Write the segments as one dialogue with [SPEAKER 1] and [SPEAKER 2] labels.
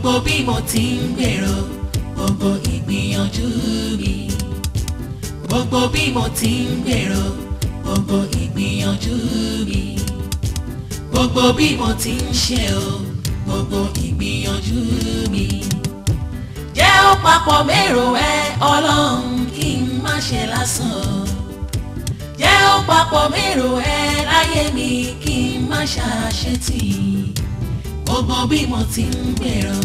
[SPEAKER 1] Gbogbo bí mo ti ń gbèrò, gbogbo ìgbìyànjú mi. Gbogbo bí mo ti ń gbèrò, gbogbo ìgbìyànjú mi. Gbogbo bí mo ti ń ṣe o, gbogbo ìgbìyànjú mi. Jẹ́ ó papọ̀ mérò ẹ Ọlọ́run kí n má ṣe lásán o. Jẹ́ ó papọ̀ mérò ẹ láyé mi kí n má ṣàṣetì. Gbogbo bí mo ti ń gbèrò,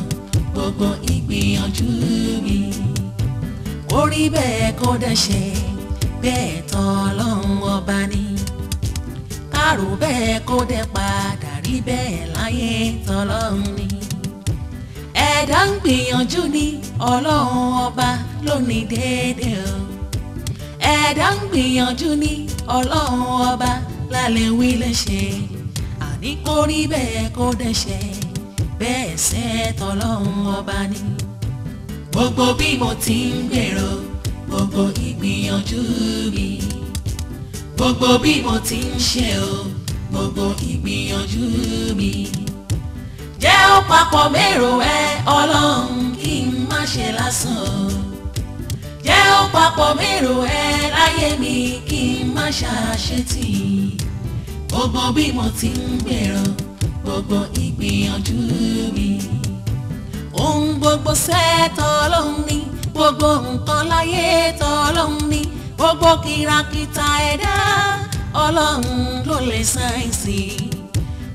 [SPEAKER 1] gbogbo ìgbìyànjú mi. Kó rí bẹ́ẹ̀ kó dẹ̀ ṣe, bẹ́ẹ̀ tán Ọlọ́run ọba ni. Kárò bẹ́ẹ̀ kó dẹ̀ padà rí bẹ́ẹ̀ láyé tọ́lọ́run ni. Ẹ̀dá ń gbìyànjú ní Ọlọ́run ọba ló ní déédéé o. Ẹ̀dá ń gbìyànjú ní Ọlọ́run ọba lálẹ́ wí lè ṣe. Àní kó rí bẹ́ẹ̀ kó dẹ̀ ṣe, bẹ́ẹ̀ ṣe tọ́lọ́run ọba ni. Gbogbo bí mo ti ń gbèrò, gbogbo ìgbìyànjú mi. Gbogbo bí mo ti ń ṣe o, gbogbo ìgbìyànjú mi. Jẹ́ ó papọ̀ mérò ẹ Ọlọ́run kí n má ṣe lásán o. Jẹ́ ó papọ̀ mérò ẹ láyé mi kí n má ṣàṣetì. Gbogbo bí mo ti ń gbèrò, gbogbo ìgbìyànjú mi. Ohun gbogbo ṣẹ́ tọ́lọ́run ní, gbogbo nǹkan láyé tọ́lọ́run ní, gbogbo kìràkìtà ẹ̀dá Ọlọ́run ló lè sáyẹ̀nsì.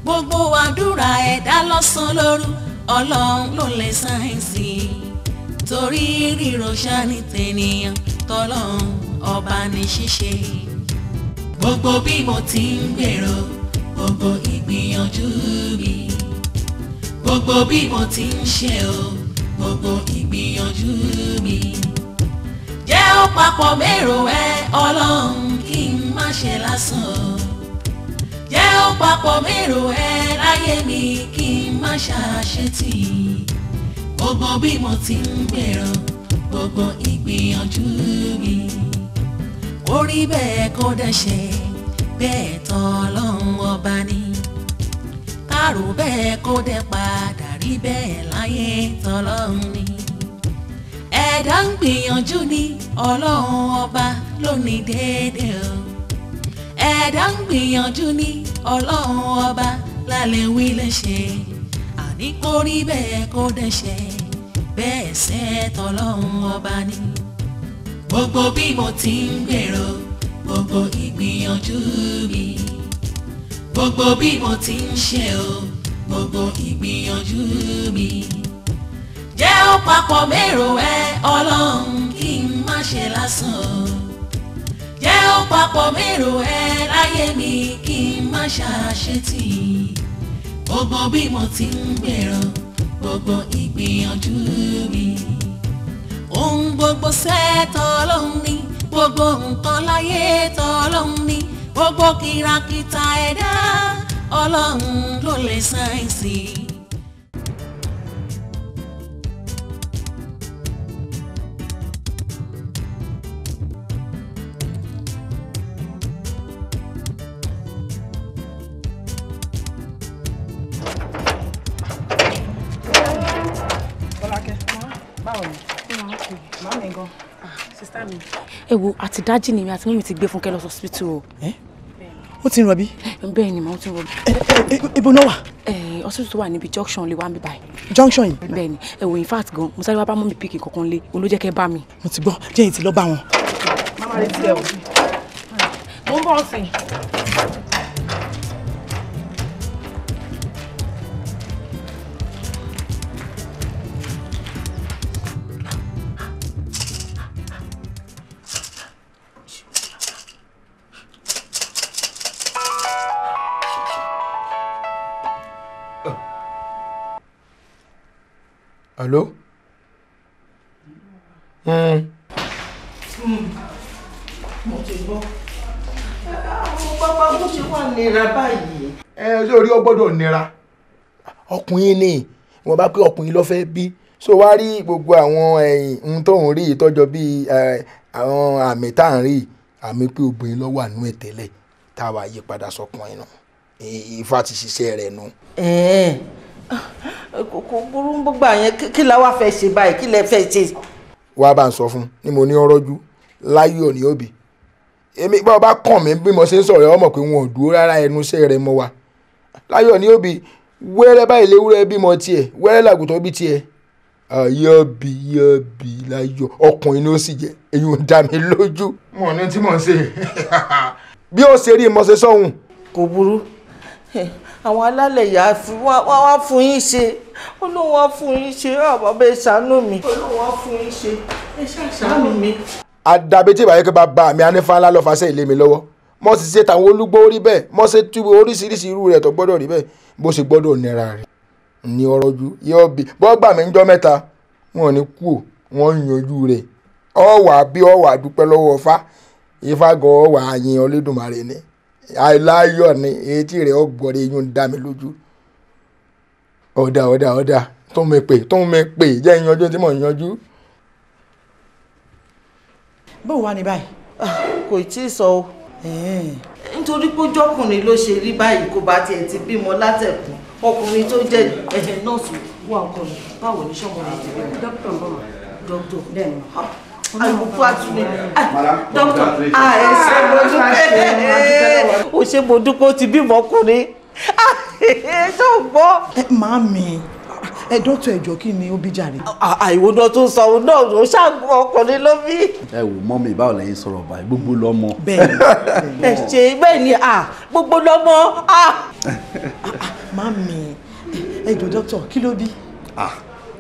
[SPEAKER 1] Gbogbo àdúrà ẹ̀dá lọ́sàn lóru Ọlọ́run ló lè sáyẹ̀nsì. Torí ríro ṣáni tènìyàn tọ́lọ́run ọba ní ṣíṣe. Gbogbo bí mo ti ń gbèrò, gbogbo ìgbìyànjú mi. Gbogbo bí mo ti ń ṣe o, gbogbo ìgbìyànjú mi. Jẹ́ ó papọ̀ mérò ẹ Ọlọ́run kí n má ṣe lásán o. Jẹ́ ó papọ̀ mérò ẹ láyé mi kí n má ṣàṣetì. Gbogbo bí mo ti ń gbèrò, gbogbo ìgbìyànjú mi. Kó rí bẹ́ẹ̀ kó dẹ̀ ṣe, bẹ́ẹ̀ tán Ọlọ́run ọba ni. Kárò bẹ́ẹ̀ kó dẹ̀ padà rí bẹ́ẹ̀ láyé tọ́lọ́run ni. Ẹ̀dá ń gbìyànjú ní Ọlọ́run ọba ló ní déédéé o. Ẹ̀dá ń gbìyànjú ní Ọlọ́run ọba lálẹ́ wí lè ṣe. Àní kó rí bẹ́ẹ̀ kó dẹ̀ ṣe, bẹ́ẹ̀ ṣe tọ́lọ́run ọba ni. Gbogbo bí mo ti ń gbèrò, gbogbo ìgbìyànjú mi. Gbogbo bí mo ti ń ṣe o, gbogbo ìgbìyànjú mi. Jẹ́ ó papọ̀ mérò ẹ Ọlọ́run kí n má ṣe lásán o. Jẹ́ ó papọ̀ mérò ẹ láyé mi kí n má ṣàṣetì. Gbogbo bí mo ti ń gbèrò, gbogbo ìgbìyànjú mi. Ohun gbogbo ṣẹ́ tọ́lọ́run ní, gbogbo nǹkan láyé tọ́lọ́run ní, gbogbo kìràkìtà ẹ̀dá Ọlọ́run ló lè sáyẹ̀nsì.
[SPEAKER 2] Ẹ wo àti dájì ni mi àti mọ́mì ti gbé Fúnkẹ́ lọ hospital o.
[SPEAKER 3] Ó ti ń rọbí.
[SPEAKER 2] Bẹ́ẹ̀ ni màá ti ń rọbí.
[SPEAKER 3] Ibo náà wà.
[SPEAKER 2] Hospital tó wà níbi junction lè wá ń bí báyìí.
[SPEAKER 3] Junction yìí.
[SPEAKER 2] Bẹ́ẹ̀ ni ẹ wo in fact gan mo sáré wá bá mọ́mì píkì kankan lé òun ló jẹ́ kẹ́ bá mi.
[SPEAKER 3] Mo ti gbọ́ jẹ́ èyí ti lọ bá wọn.
[SPEAKER 2] Màmá retí ẹ o. Mo ń bọ̀ ọ̀sìn.
[SPEAKER 4] Allô?
[SPEAKER 5] Mo ti gbọ́. Àwọn bàbá bó ṣe wà nira báyìí.
[SPEAKER 4] Ẹ ṣé orí ó gbọ́dọ̀ nira. Ọkùnrin ni wọ́n bá pé ọkùnrin ló fẹ́ bí. So wá rí gbogbo àwọn ohun tó ń rí ìtọ́jọ bíi àwọn àmì tá à ń rí àmì pé obìnrin ló wà nú ẹ̀ tẹ́lẹ̀ tá a wá yí padà sọkùnrin nù. Ifá ti ṣiṣẹ́ rẹ̀ nù.
[SPEAKER 5] Kò burú gbogbo àyẹn, kí la wá fẹ́ ṣe báyìí, kí lẹ fẹ́ ṣe.
[SPEAKER 4] Wàá bá ń sọ fún ni mo ní ọ̀rọ̀ ju láyọ̀ ní òbí. Èmi bá ọba kàn mí bí mo ṣe ń sọ̀rọ̀ ọmọ pé wọn ò dúró rárá ẹnu iṣẹ́ rẹ mọ́ wa. Láyọ̀ ní òbí wẹ́rẹ́ báyìí léwúrẹ́ bímọ tiẹ̀, wẹ́rẹ́ làgùtàn bí tiẹ̀. Yọ̀bí yọ̀bí láyọ̀ ọkùnrin ló sì jẹ́, èyí ò dá mi lójú. Mo ní tí mò ń ṣe bí ó ṣe rí mo ṣe sọ́hùn.
[SPEAKER 5] Kò burú, àwọn alálẹ̀ yà á wá fún yín ṣe, Olóhùn wá fún yín ṣe, bàbá ẹ ṣàánú mi. Olóhùn wá fún yín ṣe, ẹ ṣàánú mi.
[SPEAKER 4] Àdàbí tí ìbáyé kí bàbá mi anífá ńlá lọ́ọ́ fàṣẹ ilé mi lọ́wọ́, mo sì ṣe tàwọn olúgbó rí bẹ́ẹ̀, mo ṣe túbọ̀ oríṣiríṣi irú rẹ̀ tó gbọ́dọ̀ rí bẹ́ẹ̀, bó ṣe gbọ́dọ̀ nira rẹ̀ ní ọ̀rọ̀ ju yóò bí bọ́gbà mi ń jọ́ mẹ́ta wọn ò ní kú ò wọ́n ń yanjú rẹ̀ ọ̀wà bí ọ̀wà dúpẹ́ lọ́wọ́ Ifá, Ifá gan ọ̀wà àyìn Olódùmarè ni aláyọ̀ ni etí rẹ̀ ọgbọ̀rẹ̀ yún dá mi lójú. Ọ̀dà ọ̀dà ọ̀dà tó mi pè tó mi pè jẹ́ ìyanjú tí mò ń yanjú.
[SPEAKER 3] Báwo wá ní báyìí?
[SPEAKER 5] Kò tí ì sọ o, nítorí pé jọkùnrin ló ṣe rí báyìí, kó bá tiẹ̀ ti bímọ látẹ̀kùn ọkùnrin tó jẹ́ ẹ̀hẹ̀ nọ́ọ̀sì wà ọkọ mi. Báwo ni sọ́mọ mi ti bímọ?
[SPEAKER 2] Dókítà ń bọ̀ mọ́.
[SPEAKER 5] Dókítà
[SPEAKER 2] bẹ́ẹ̀ ni.
[SPEAKER 5] Àìkú àtúnni dókítà ẹ ṣé mo dúpẹ́, o ṣé mo dúpẹ́, ó ti bímọ ọkùnrin tó gbọ́.
[SPEAKER 3] Ẹ màámi, ẹ dókítà ẹjọ kí ni ó bí jàre.
[SPEAKER 5] Àìwò náà tó sọ òun náà ó ṣàgbọ́ ọkùnrin ló bí.
[SPEAKER 6] Ẹ wò mọ́mì, báwo lẹ́yìn sọ̀rọ̀ báyìí, gbogbo lọ́mọ.
[SPEAKER 3] Bẹ́ẹ̀ni
[SPEAKER 5] ẹ ṣe bẹ́ẹ̀ ni gbogbo lọ́mọ.
[SPEAKER 3] Màámi ẹ jọ̀ọ́ dókítà kí ló bí.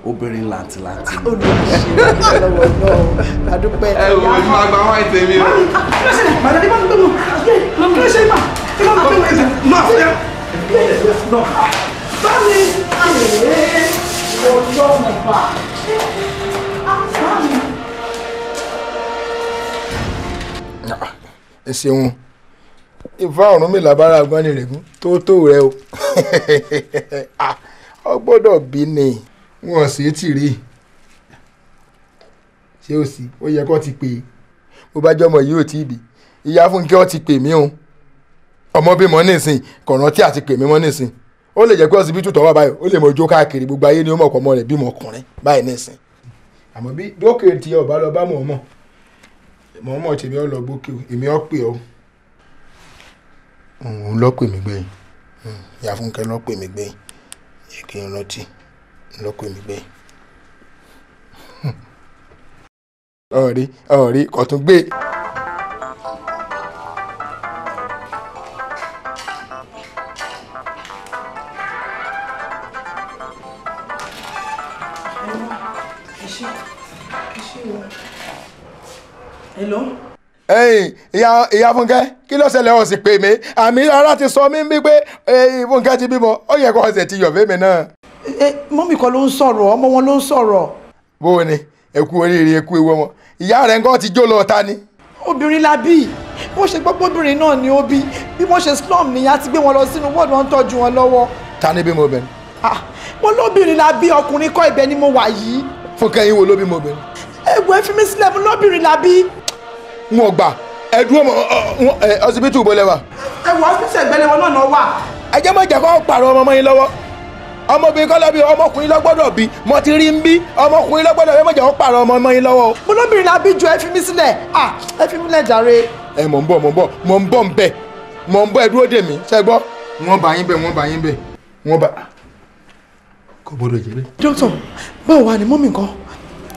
[SPEAKER 6] Obìnrin làǹtìlàǹtì.
[SPEAKER 3] Olùwàṣẹ lọ́wọ́ náà àdúpẹ́.
[SPEAKER 7] Ẹ wò ó máa gba wáìnì tèmi o.
[SPEAKER 3] Kí ló ṣẹlẹ̀? Màdàdí bá mi gbé mu. Kí ló ṣe mà? Kí ló gbé mu? Bámi! Ọlọ́run bá. Bámi.
[SPEAKER 4] Ẹ ṣeun, Ifá Ọ̀rúnmìlà bára agbọ́nirègún tó tó rẹ o, ọ gbọ́dọ̀ bí ni wọn sì ti rí ṣé o sì ó yẹ kó ti pè é, bó bá jọmọ yìí ò tí ì bí ìyá Fúnkẹ́ ọ ti pè mí o, ọmọ bímọ nísìn kọ̀ọ̀ràn tí a ti pè mí mọ́ nísìn, ó lè jẹ́ pé ọsibítù tó wà báyìí ó lè mọ ijó káàkiri gbogbo ayé ni ó mọ̀ pọ̀ ọmọ rẹ̀ bímọ ọkùnrin báyìí nísìn. Àmọ́ bí dókè tí ọba lọ bá mọ̀ọ́mọ̀ mọ̀ọ́mọ̀ tèmi ọ lọ gbókè o, èmi ọ pè ọ, òun lọ pè mí gbẹ̀yìn, ìyá Fúnkẹ́ lọ pè mí gbẹ̀yìn, yẹ kí n rántí lọ pè mí gbẹ̀yìn. Ọ̀rí ọ̀rí kò tún gbé.
[SPEAKER 3] Hello.
[SPEAKER 4] Ẹ̀yin ìyá Fúnkẹ́ kí ló ṣẹlẹ̀? Ó sì pè mí, àmì ara ti sọ mí bí pé Fúnkẹ́ ti bímọ, ó yẹ kó ọ̀sẹ̀ ti yọ̀ fẹ́mi náà.
[SPEAKER 3] Mọ́mì kan ló ń sọ̀rọ̀, ọmọ wọn ló ń sọ̀rọ̀.
[SPEAKER 4] Bó o ní ẹ kú oríire, ẹ kú ewu ọmọ, ìyá rẹ̀ ńkọ́ ti jó lọ ta ni.
[SPEAKER 3] Obìnrin la bí, bó ṣe gbọ́ pé obìnrin náà ni ó bí, bí wọ́n ṣe slum nìyá ti gbé wọn lọ sínú wọ́ọ̀dù wọn ń tọ́jú wọn lọ́wọ́.
[SPEAKER 4] Ta ni bímọ obìnrin?
[SPEAKER 3] Wọ́n lóbìnrin la bí, ọkùnrin kọ́, ibẹ̀ ni mo wà yìí.
[SPEAKER 4] Fúnkẹ́ yín wo ló bímọ obìnrin?
[SPEAKER 3] Ẹ̀wọ̀ ẹ fi mí sílẹ̀, mo lóbìnrin la bí.
[SPEAKER 4] N ò gbà, ẹ dúró mọ ọsibítù bó lẹ́wà.
[SPEAKER 3] Ẹ̀wọ̀ ọsibítù ẹ̀gbẹ́lẹ̀ wọn náà wà.
[SPEAKER 4] Ẹ jẹ́ mọ̀ jẹ́ kó pààrọ̀ ọmọ mọ́ yín lọ́wọ́, ọmọbìnrin kọ́ lọ́bí, ọmọkùnrin ló gbọ́dọ̀ bí, mo ti rí ń bí ọmọkùnrin ló gbọ́dọ̀ bí, mọ̀ jẹ́ kó pààrọ̀ ọmọ mọ́ yín lọ́wọ́.
[SPEAKER 3] Mo lóbìnrin la bí, jọ ẹ fi mí sílẹ̀, ẹ fi mí lẹ̀ jàre.
[SPEAKER 4] Ẹ mọ̀ ń bọ̀ mọ̀ ń bọ̀ mọ̀ ń bọ̀ ń bẹ̀ mọ̀ ń bọ̀, ẹ dúró dè mí ṣẹ́ gbọ́. Wọ́n bá yín bẹ̀, wọ́n bá yín bẹ̀, wọ́n bá kò gbọ́dọ̀ jẹ́ bẹ́ẹ̀.
[SPEAKER 3] Dókítà báwo wà ní mọ́mì nǹkan?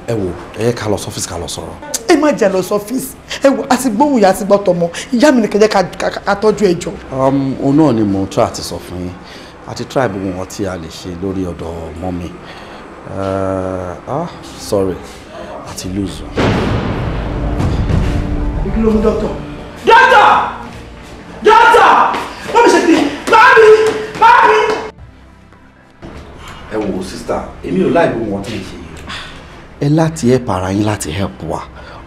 [SPEAKER 6] Ẹ wò ẹ yẹ ká lọ sọ́fíìsì ká lọ sọ̀rọ̀.
[SPEAKER 3] Ẹ má jẹ́ lọ sọ́fíìsì, ẹ wò àti gbóhùn ìyá àti gbọ́tọ̀mọ ìyá mi nìkan jẹ́ ká tọ́jú ẹ jọ.
[SPEAKER 6] Òun náà ni mo try àti sọ fún yín, àti try gbogbo wọn tí a lè ṣe lórí ọ̀dọ̀ mọ́mi. Sorry, àti lose.
[SPEAKER 3] Kí ló mú dókítà? Dókítà! Dókítà! Mọ́mì ṣe ti mọ́mì mọ́mì.
[SPEAKER 6] Ẹ wò sísá, èmi ò láì gbogbo wọn tí ń ṣe yìí. Ẹ láti help ara yín, láti help wa,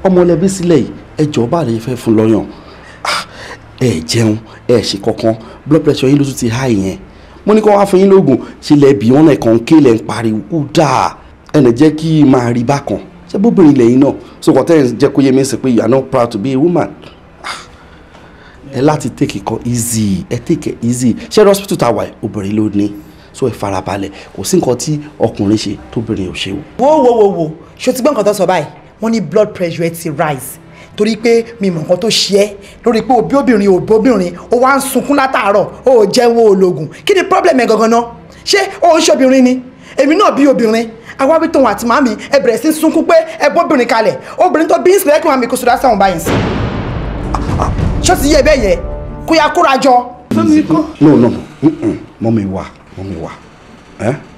[SPEAKER 6] ọmọlẹ́bí sílẹ̀ yìí, ẹ jọ̀ọ́ bá lè fẹ́ fún lọ́yàn, ẹ jẹun ẹ ṣe kankan, blood pressure yín ló tún ti high yẹn, mo ní kó wá fún yín lóògùn ṣe lẹ́bi wọn náà kàn ké lẹ́ ń pariwo kú dáa, ẹ lè jẹ́ kí n máa rí bákan, ṣé bóbìnrin lẹ́yìn náà so kò tẹ́ ẹ jẹ́ kó yé mi sí pé you are not proud to be a woman. Ẹ láti take it easy, ẹ take it easy, ṣé hospital ta wà obìnrin ló ní, So ẹ farabalẹ̀, kò sí nǹkan tí ọkùnrin ṣe tóbìnrin ò ṣe o.
[SPEAKER 3] Wo wo wo wo, ṣé o ti gbọ́ nǹkan tó sọ báyìí? Wọ́n ní blood pressure ti rise torí pé mi mọ̀ nǹkan tó ṣe ẹ́ lórí pé òbí obìnrin òbí obìnrin ó wá ń sunkún látàárọ̀, ó ò jẹun ológun. Kí ni problem ẹ gangan náà? Ṣé ó ń ṣobìnrin ni? Èmi náà bí obìnrin, àwa bí tòun àti màmí ẹ bẹ̀rẹ̀ sí sunkún pé ẹ bóbìnrin kalẹ̀, obìnrin tó bí ń sílẹ̀ kí màmí kò sódà sáwọn báyìí sí. Ṣó ti yẹ bẹ́ẹ̀ yẹ? Kó ya kóra jọ.
[SPEAKER 6] No no, mọ́mi wà, mọ́mi wà,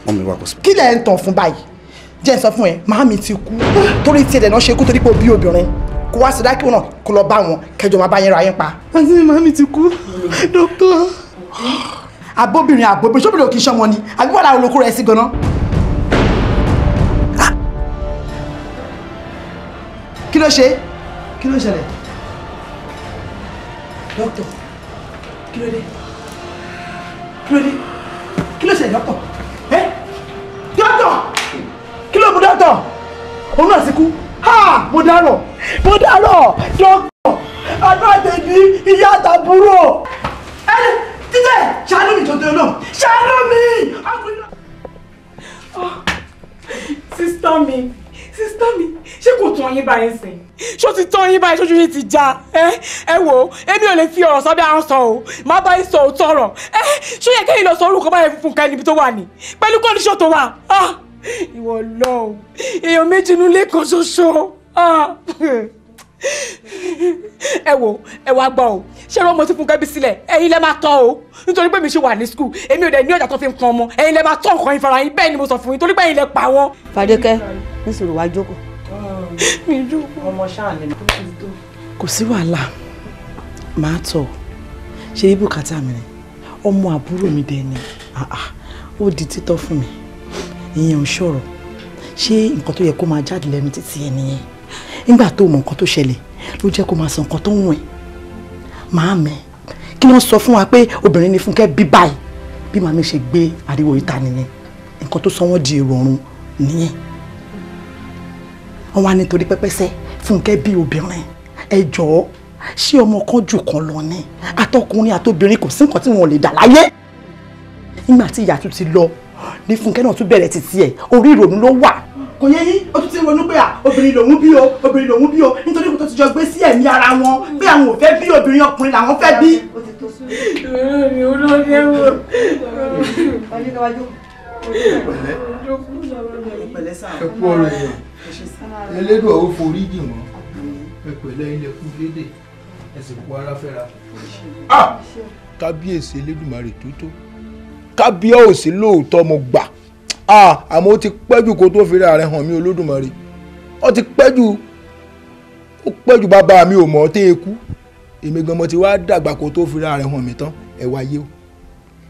[SPEAKER 6] mọ́mi wà kò sí.
[SPEAKER 3] Kí lẹ̀ ń tàn fún báyìí? Jẹ́ ń sọ fún ẹ, màmí ti kú torí tiẹ̀ dẹ̀ náà ṣe kú torí pé ó bí obìnrin. Kó wá sọdá kí wọn náà kó lọ bá wọn kẹjọ máa bá yẹn ra yín pa.
[SPEAKER 5] Àǹtí mi, màmí ti kú, dókítà.
[SPEAKER 3] Abóbìnrin abóbìnrin ṣóbìnrin ò kì í ṣọmọ ni, àbí wàhálà olóko rẹ̀ sí ganan. Kí ló ṣe? Kí ló ṣẹlẹ̀? Dókítà, kí ló dé? Kí ló dé? Kí ló ṣẹlẹ̀ dókítà? Ẹ́ dókítà! Kí ló mú dókítà? Òun náà ti kú. Ha! Mo dárò! Mo dárò! Dókítà! Àdúrà tèmi ìyá àtàbúrò! Ẹni títẹ̀! Ṣàánú mi jọ̀dọ̀ náà! Ṣàánú mi!
[SPEAKER 2] Sísítà mi, sísítà mi, ṣé kò tán yín báyìí sìn? Ṣó ti tán yín báyìí, ṣojú yín ti já? Ẹ wò ó, èmi ò lè fi ọ̀rọ̀ sábẹ́ ahọ́n sọ o, má bá yín sọ òótọ́ ọ̀rọ̀. Ṣó yẹ kẹ́yìn lọ sọ orúkọ báyìí fún Fúnkẹ́ níbi tó wà ní? Pẹ̀lú kọ́ndíṣọ̀ tó wà. Ìwọ lọ, èèyàn méjì nílé kan ṣoṣo. Ẹ wò, ẹ wá gbọ́ o, ṣé ọmọ tí Fúnkẹ́ bí sílẹ̀, ẹ̀yin lẹ máa tọ́ o, nítorí pé mi ṣe wà ní skul, èmi ò dẹ̀ ní ọjà tó fi ń pọn ọmọ, ẹ̀yin lẹ máa tọ́ nǹkan yín fara yín, bẹ́ẹ̀ ni mo sọ fún yín, torí pé ẹ̀yin lẹ pa wọ́n.
[SPEAKER 8] Fadékẹ́, nísòro wá jókòó.
[SPEAKER 2] Mi jókòó.
[SPEAKER 5] Ọmọ ṣáà ni. Kò sí wàhálà, màá tọ̀, ṣe ibùkátà mi ni, ọmọ àbúrò mi dẹ̀ ni, ó di títọ́ fún mi, ìyẹn ò ṣòro. Ṣé nǹkan tó yẹ kó máa jáde lẹ́nu títí ẹ nìyẹn? Nígbà tó mọ nǹkan tó ṣẹlẹ̀ ló jẹ́ kó máa sọ nǹkan tó ń wọ̀n. Màámi, kí wọ́n sọ fún wa pé obìnrin ni Fúnkẹ́ bí báyìí, bí màmí ṣe gbé ariwo ìta nìyẹn, nǹkan tó sọ wọ́n di èrò ọ̀run nìyẹn. Wọ́n wá nítorí pẹ́pẹ́sẹ́ Fúnkẹ́ bí obìnrin. Ẹ jọ̀ọ́, ṣé ọmọ kan jù kan lọ ni? Àtọkùnrin àtobìnrin kò sí nǹkan tí wọn ò lè dà láyé. Nígbà tí ìyá tún ti lọ ní Fúnkẹ́ náà tún bẹ̀rẹ̀ títí ẹ̀, orí ìrònú ló wà. Kò yẹ yín, ó tún ti ronú pé à obìnrin lòun bí o, obìnrin lòun bí o, nítorí kò tó ti jọ gbé sí ẹ̀mí ara wọn pé àwọn ò fẹ́ bí obìnrin, ọkùnrin làwọn fẹ́ bí.
[SPEAKER 4] Ẹ kú ọ̀rọ̀ èèyàn, Elédùà ó forí jì wọ́n, ẹ pẹ̀lẹ́, ilẹ̀ kú dédé, ẹ sì kú ara fẹ́ra. Kábíyèsí Elédùmarè tó tó, kábíyèsí lóòótọ́ mo gbà, àmọ́ ó ti pẹ́jù kó tó fi ra rẹ̀ hàn mí Olódùmarè, ó ti pẹ́jù, ó pẹ́jù, bàbá mi ò mọ̀ ọ́ tẹ́ ẹ kú, èmi gan mo ti wá dàgbà kó tó fi ra rẹ̀ hàn mí tán. Ẹ wáyé o,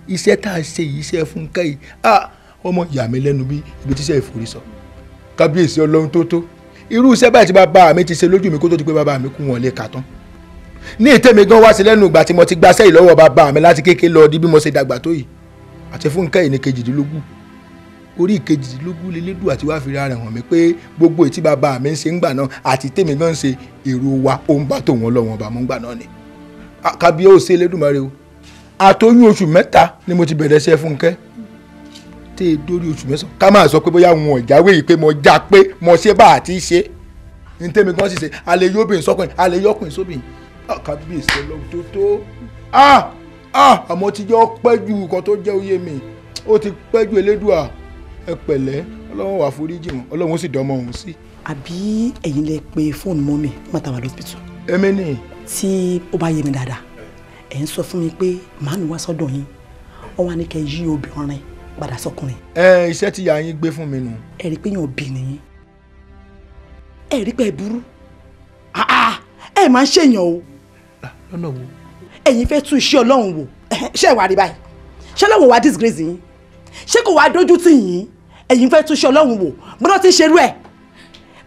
[SPEAKER 4] iṣẹ́ tá a ṣe yìí, iṣẹ́ Fúnkẹ́ yìí, ọmọ ìyá mi lẹ́nu bí ibi tíṣẹ́ ìforí sọ. Kábíyèsí Ọlọ́run tó tó, irú iṣẹ́ báyìí tí bàbá mi ti ṣe lójú mi kó tó ti pé bàbá mi kú, wọn lè kà tán. Ní ìtẹ́mi gan wá sí lẹ́nu ìgbà tí mo ti gbaṣẹ́ yìí lọ́wọ́ bàbá mi láti kékeré lọ di bí mo ṣe dàgbà tó yìí, àti Fúnkẹ́ yìí ní 18, orí 18 lélẹ́dùn àti wáá fi ra rẹ̀ hàn mí pé gbogbo ètí bàbá mi ń ṣe ń gbà náà àti tèmi gan ń ṣe, èrò wa ó ń bá tòun Ọlọ́run ọba mú ń gbà náà ni. Kábíyèsí Elédùmarè o, àtọyún oṣù 3 ni mo ti bẹ̀rẹ̀ iṣẹ́ Fúnkẹ́ tẹ́ ẹ dórí oṣù 9, ká máa sọ pé bóyá wọn ò jáwé yìí pé mo já pé mo ṣe bá àti ṣe ní tèmi gan sì ṣe, alẹ́ yóbìnrin sọ́kùnrin, alẹ́ yọkùnrin sóbìnrin. Kábíyèsí Ọlọ́run tó tó, àmọ́ ti jẹ́ pẹ́ ju nǹkan tó jẹ́ oyé mi, ó ti pẹ́ ju Elédùà. Ẹ pẹ̀lẹ́, Ọlọ́run wà foríjì wọn, Ọlọ́run ó sì dánmọ́ òun sí.
[SPEAKER 3] Àbí ẹ̀yin lẹ pe fóònù mọ́ mi nígbà tá a wà lọ́sibítù?
[SPEAKER 4] Èmi ni.
[SPEAKER 3] Tí ó bá yé mi dáadáa, ẹ̀ ń sọ fún mi pé màámi wá sọ́dọ̀ yín, wọ́n wá ní kẹ́ yí obìnrin padà sọ́kùnrin.
[SPEAKER 4] Ẹ iṣẹ́ tí ìyá yín gbé fún mi nù.
[SPEAKER 3] Ẹ rí i pé yàn bí nìyí, ẹ rí i pé ẹ burú, ẹ máa ń ṣèyàn o.
[SPEAKER 4] Lọ́nà wo?
[SPEAKER 3] Ẹ̀yin fẹ́ tún iṣẹ́ Ọlọ́run wò, ṣé ẹ wá rí báyìí? Ṣé Ọlọ́run wá disgrace yín? Ṣé kò wá dójú tì yín? Ẹ̀yin fẹ́ tún iṣẹ́ Ọlọ́run wò, bọ́dọ̀ ti ń ṣerú ẹ̀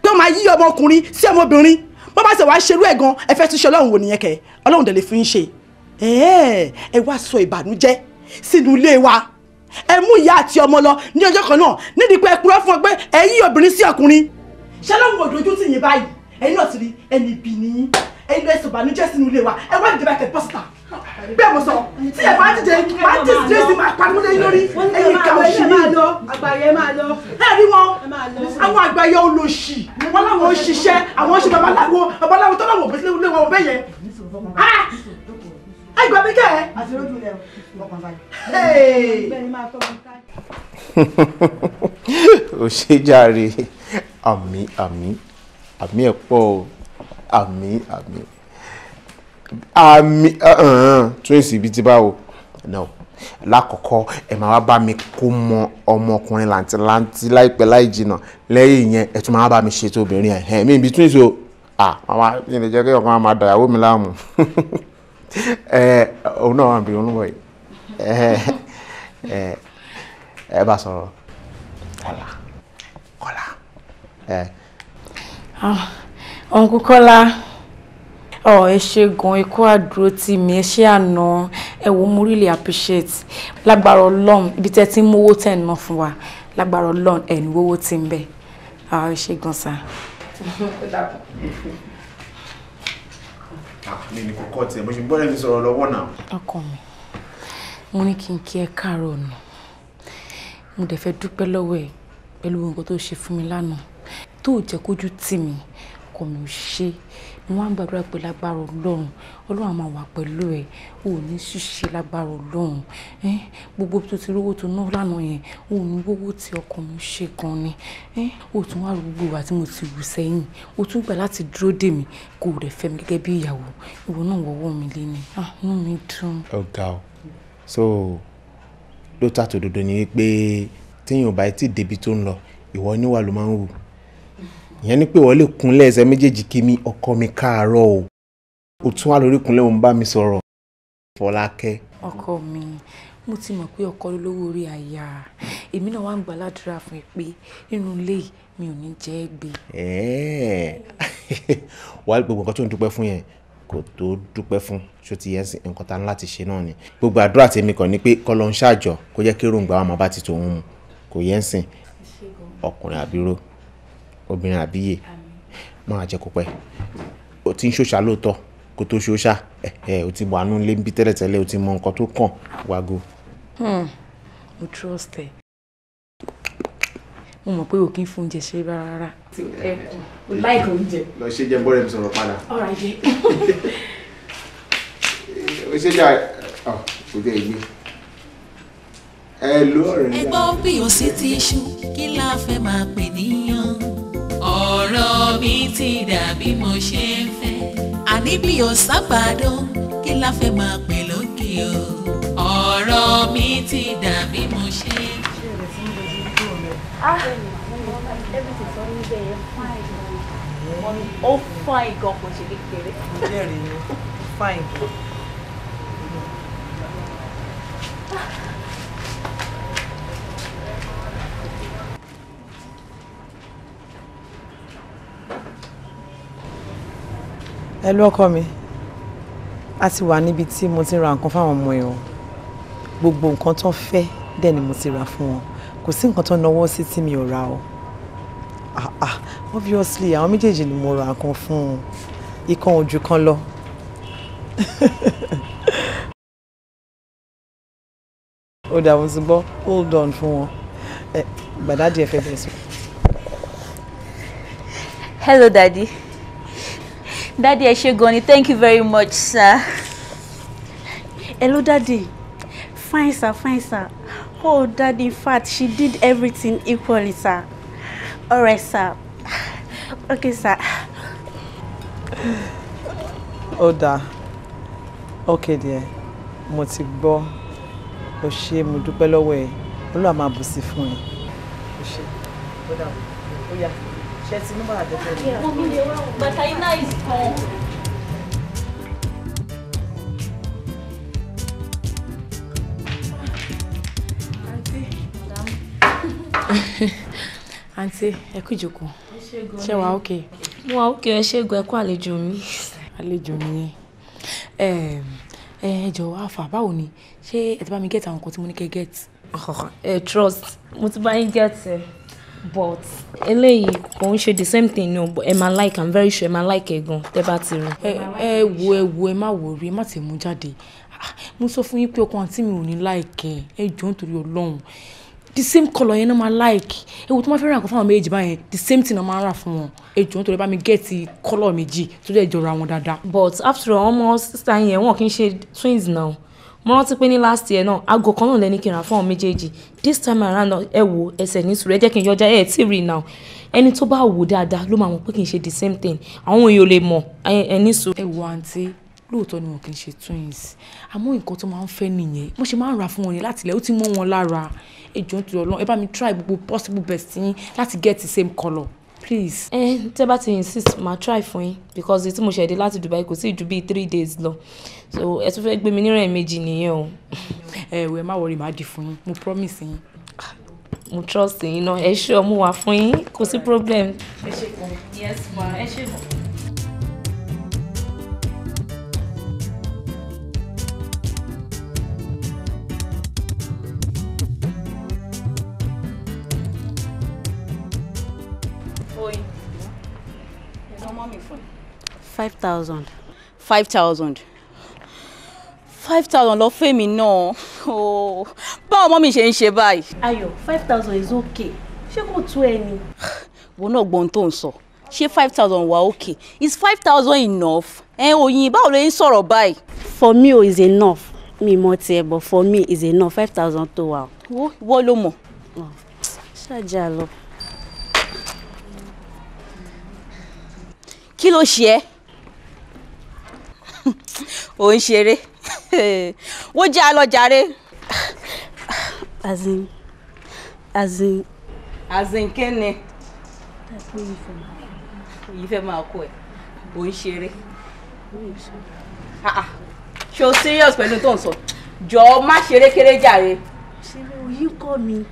[SPEAKER 3] pé ó máa yí ọmọkùnrin sí ọmọbìnrin, bọ́ bá ṣe wá ṣerú ẹ̀ gan, ẹ fẹ́ tún iṣẹ́ Ọlọ́run wò nìyẹn kẹ́. Ọlọ́run dẹ̀ lè fún yín ṣe. Ẹ wá sọ ìbànújẹ́ sínú ilé wa, ẹ mú ìyá àti ọmọ lọ ní ọjọ́ kan náà nídìí pé ẹ purọ́ fún ọ pé ẹ yí obìnrin sí ọkùnrin. Ṣé Ọlọ́run ò dójú tì yín báyìí? Ẹ̀yin náà ti rí ẹni ibi nìyí, ẹ̀yin lọ sọ ìbànújẹ́ sínú ilé wa, ẹ wá ìjọba kẹ́ bọ́sítà. Bẹ́ẹ̀ mo sọ, tí ẹ bá dìde, máa disgrace máa pariwo lé lórí. Ẹ̀yin ìka òṣì ni.
[SPEAKER 5] Àgbàyẹ máa lọ.
[SPEAKER 3] Ẹ rí wọn, àwọn àgbàyẹ olóṣì, wọn láwọn ń ṣiṣẹ́, àwọn ń ṣe babaláwo, babaláwo tó láwọn òbí lé wọn bẹ́ẹ̀ yẹn. Ẹ gbà mí kẹ́ ẹ.
[SPEAKER 5] Àti lójú ilẹ̀ ọkàn balẹ̀.
[SPEAKER 7] Ó ṣe jàre, àmì àmì àmì ẹ̀ pọ̀ o, àmì àmì àmì twins ibi tí báwo no. Lákọ̀ọ́kọ́ ẹ máa wá bá mi kó mọ ọmọkùnrin làǹtìlanti láìpẹ́ láì jìnà, lẹ́yìn yẹn ẹ tún máa bá mi ṣètò obìnrin ẹ̀ mi ibi twins o. Ah màmá mi lè jẹ́ kí ọkàn máa dàyàwó mi láàmú. Òun náà wà níbi òun lọ́wọ́ yìí. Ẹ bá sọ̀rọ̀. Kọ́lá Kọ́lá.
[SPEAKER 2] Uncle Kọ́lá, ẹ ṣé gan, ẹ kú àdúró tì mí, ẹ ṣé àná, ẹ wò, mo really appreciate. Lágbára Ọlọ́run, ibi tẹ́ ti ń mówó tẹ̀ ń ná fún wa, lágbára Ọlọ́run ẹ̀ ní wówó tí ń bẹ̀. Ẹ ṣé gan sir.
[SPEAKER 7] Mi ní kókó tiẹ̀, mo ṣe gbọ́dọ̀ mi sọ̀rọ̀ lọ́wọ́ náà.
[SPEAKER 2] Ọkọ mi, mo ní kí n kí ẹ káàárọ̀ nù. Mo dẹ̀ fẹ́ dúpẹ́ lọ́wọ́ ẹ pẹ̀lú nǹkan tó ṣe fún mi lánàá. Tó jẹ́ kójú tì mí, ọkọ mi ò ṣe. Mo wá ń gbàdúrà pé lágbára Ọlọ́run, Ọlọ́run á máa wà pẹ̀lú ẹ. O ò ní ṣìṣe lágbára Ọlọ́run. Gbogbo tó ti rówó tó ná lánàá yẹn, o ò ní rówó tí ọkọ mi ṣe gan ni. O tún wá gbogbo ìwà tí mo ti wù sẹ́yìn. O tún gbà láti dúró dè mí, kò rẹ̀ fẹ́ mi gẹ́gẹ́ bí ìyàwó. Ìwọ náà wọ́wọ́ mi lé ni. Inú mi dùn.
[SPEAKER 7] Ó ga o. So lóòótọ́ àtòdodo ni wípé téèyàn ò bá tí ì débi tó ń lọ, ìwọ níwà ló máa ń wù. Ìyẹn ni pé wọ́n lè kúnlẹ̀ ẹsẹ̀ méjèèjì kí mi ọkọ mi káàárọ̀ o. O tún wà lórí kúnlẹ̀ òun bá mi sọ̀rọ̀. Fọlákẹ́.
[SPEAKER 2] Ọkọ mi, mo ti mọ̀ pé ọkọ lólówó orí aya. Èmi náà wá ń gbà ládùúrà fún ẹ pé nínú ilé yìí mi ò ní jẹ́ ẹ gbé.
[SPEAKER 7] Wàá gbogbo nǹkan tó ń dúpẹ́ fún yẹn kò tó dúpẹ́ fún, ṣó ti yẹn sí nǹkan tá ní láti ṣe náà ni. Gbogbo àdúrà tèmi kàn ní pé kọ́ ló ń ṣàjọ kó jẹ́ kí èròǹgbà wa máa bá ti tòun mu. Kò yẹn sìn ọkùnrin àbíró, obìnrin àbíyè, máa jẹ́ kó pẹ́. O ti ń ṣòṣà lóòótọ́ kó tó ṣòṣà, o ti wà nú ilé ń bí tẹ́lẹ̀tẹ́lẹ̀, o ti mọ nǹkan tó kàn wágo.
[SPEAKER 2] Mo trust ẹ. Mo mọ̀ pé o kì í fún oúnjẹ ṣe rárá. O like oúnjẹ.
[SPEAKER 7] Lọ ṣe jẹ́ bọ́rẹ̀ mi sọ̀rọ̀ padà.
[SPEAKER 2] All right jẹ́.
[SPEAKER 7] O ṣe jẹ́ kò dé ìgbé. Ẹ ló ọ̀rẹ́ mi.
[SPEAKER 1] Ẹgbọ́n bí o sì ti ṣú, kí la fẹ́ máa pè níyàn? Ọ̀rọ̀ mi ti dà bí mo ṣe ń fẹ́. Àní bí o sábàdó, kí la fẹ́ máa pè lókè o? Ọ̀rọ̀ mi ti dà bí mo ṣe ń fẹ́.
[SPEAKER 9] Ó fine gan, kò ṣe kékeré.
[SPEAKER 5] Mo jẹ́rìí, fine gan. Ẹ lú ọkọ mi, a ti wà níbi tí mo ti ra nǹkan fáwọn ọmọ ẹ o. Gbogbo nǹkan tó fẹ́ dẹ̀ ni mo ti rà fún wọn. Kò sí nǹkan tó náwó sí tí mi ò rà o. Obviously àwọn méjèèjì ni mo ra nǹkan fún un, ìkan ojú kan lọ. Ó dà, mo ti gbọ́, hold on fún wọn. Gbàdádì ẹ fẹ́ bẹ̀rẹ̀ sọ.
[SPEAKER 9] Hello daddy. Daddy, ẹ ṣé gan ni, thank you very much sir. Hello daddy. Fine sir, fine sir. Oh daddy, in fact she did everything equally sir. All right sir. Okay sir.
[SPEAKER 5] Ó dáa. Okay dear, mo ti gbọ́. O ṣé, mo dúpẹ́ lọ́wọ́ ẹ. Olúwa máa bùsí fún ẹ. O ṣé. Ó dáa. Ó yá. Ṣé ti mú bàtà tẹ́fẹ́ ni?
[SPEAKER 9] Bàtà iná is gone.
[SPEAKER 2] Àǹtí, ẹ kú ìjókòó. Ṣé wàá okay?
[SPEAKER 10] Mo wà okay, ẹ ṣé gan, ẹ kú àlejò mi.
[SPEAKER 2] Àlejò mi yẹn. Ẹ jọ̀wọ́ àfà, báwo ni? Ṣé ẹ ti bá mi get àwọn nǹkan tí mo ní kẹ́ get?
[SPEAKER 10] Ẹ trust, mo ti bá yín get ẹ. But eléyìí kò ń ṣe the same thing no, but ẹ máa like, I'm very sure ẹ máa like ẹ gan tẹ́ bá ti rí.
[SPEAKER 2] Ẹ wo ẹ wo ẹ má worry, ẹ má ti mú jáde. Mo sọ fún yín pé ọkọ àǹtí mi ò ní like ẹ jọ̀ọ́ nítorí Ọlọ́run. The same colour yẹn náà máa like. Ẹ wo tó máa fẹ́ ra nǹkan fún àwọn méjèèjì báyẹn, the same thing náà máa rà fún wọn. Ẹ jọ̀ọ́ nítorí bá mi get colour méjì tó dẹ̀ jọra wọn dáadáa.
[SPEAKER 10] But after all, ọmọ sister yẹn wọn kì í ṣe twins now. Mo rántí pé ní last year náà, aago kan náà lẹ́ni kí n rà fún àwọn méjèèjì. This time around, ẹ wo ẹsẹ̀ ní sùúrù, ẹ jẹ́ kí n yọjá ẹ tí rí now. Ẹni tó bá wò dáadáa ló máa mọ̀ pé kì í ṣe the same thing. Àwọn èèyàn ò lè mọ̀ ẹ ní sùúrù.
[SPEAKER 2] Ẹ wo àǹtí, lóòótọ́ ni wọn kì í ṣe twins. Àmọ́ nǹkan tó máa ń fẹ́ nìyẹn. Mo ṣe máa ń rà fún wọn ni láti ilẹ̀, ó ti mọ́ wọn lára. Ẹ jọ̀ọ́ nítorí Ọlọ́run, ẹ bá mi try gbogbo possible best yín láti get the same colour. Please.
[SPEAKER 10] Ẹ tẹ́ bá ti insist, màá try fún yín because tí mo ṣẹ̀ dé láti Dubai kò sí ju bíi 3 days lọ. So ẹ tún fẹ́ gbé mi nírìn méjì nìyẹn o.
[SPEAKER 2] Ẹ wẹ̀ má worry, màá di fún yín. Mo promise yín.
[SPEAKER 10] Mo trust yín náà. Ẹ ṣé ọmú wa fún yín, kò sí problem.
[SPEAKER 2] Ẹ ṣé gan.
[SPEAKER 10] Yes ma, ẹ ṣé gan.
[SPEAKER 9] $5,000.
[SPEAKER 11] 5,000. 5,000 lọ fún èmi náà. Báwo mọ́mí ṣe ń ṣe báyìí?
[SPEAKER 9] Ayọ̀, 5,000 is okay. Ṣé kò tó ẹ ni?
[SPEAKER 11] Wo náà gbọ́n tó ń sọ. Ṣé 5,000 wà okay? Is 5,000 enough? Ẹ Oyin, báwo ló ń sọ̀rọ̀ báyìí?
[SPEAKER 9] For me, is enough. Mi mọ̀ tiẹ̀, but for me is enough. 5,000 tó wà.
[SPEAKER 11] Wo wọ́n ló mọ̀.
[SPEAKER 9] Ṣáàjà lọ.
[SPEAKER 11] Kí ló ṣe ẹ́? Ò ń ṣeré. Wọ́n jẹ́ àlọ́ jàre.
[SPEAKER 9] As in.
[SPEAKER 11] As in kí ni? Yìí fẹ́ máa kó ẹ̀. Ò ń ṣeré. Ṣé o serious pẹ̀lú tó ń sọ? Jọ̀ọ́ má ṣeré kéré jàre.
[SPEAKER 9] Ṣé oyin kọ́ mi?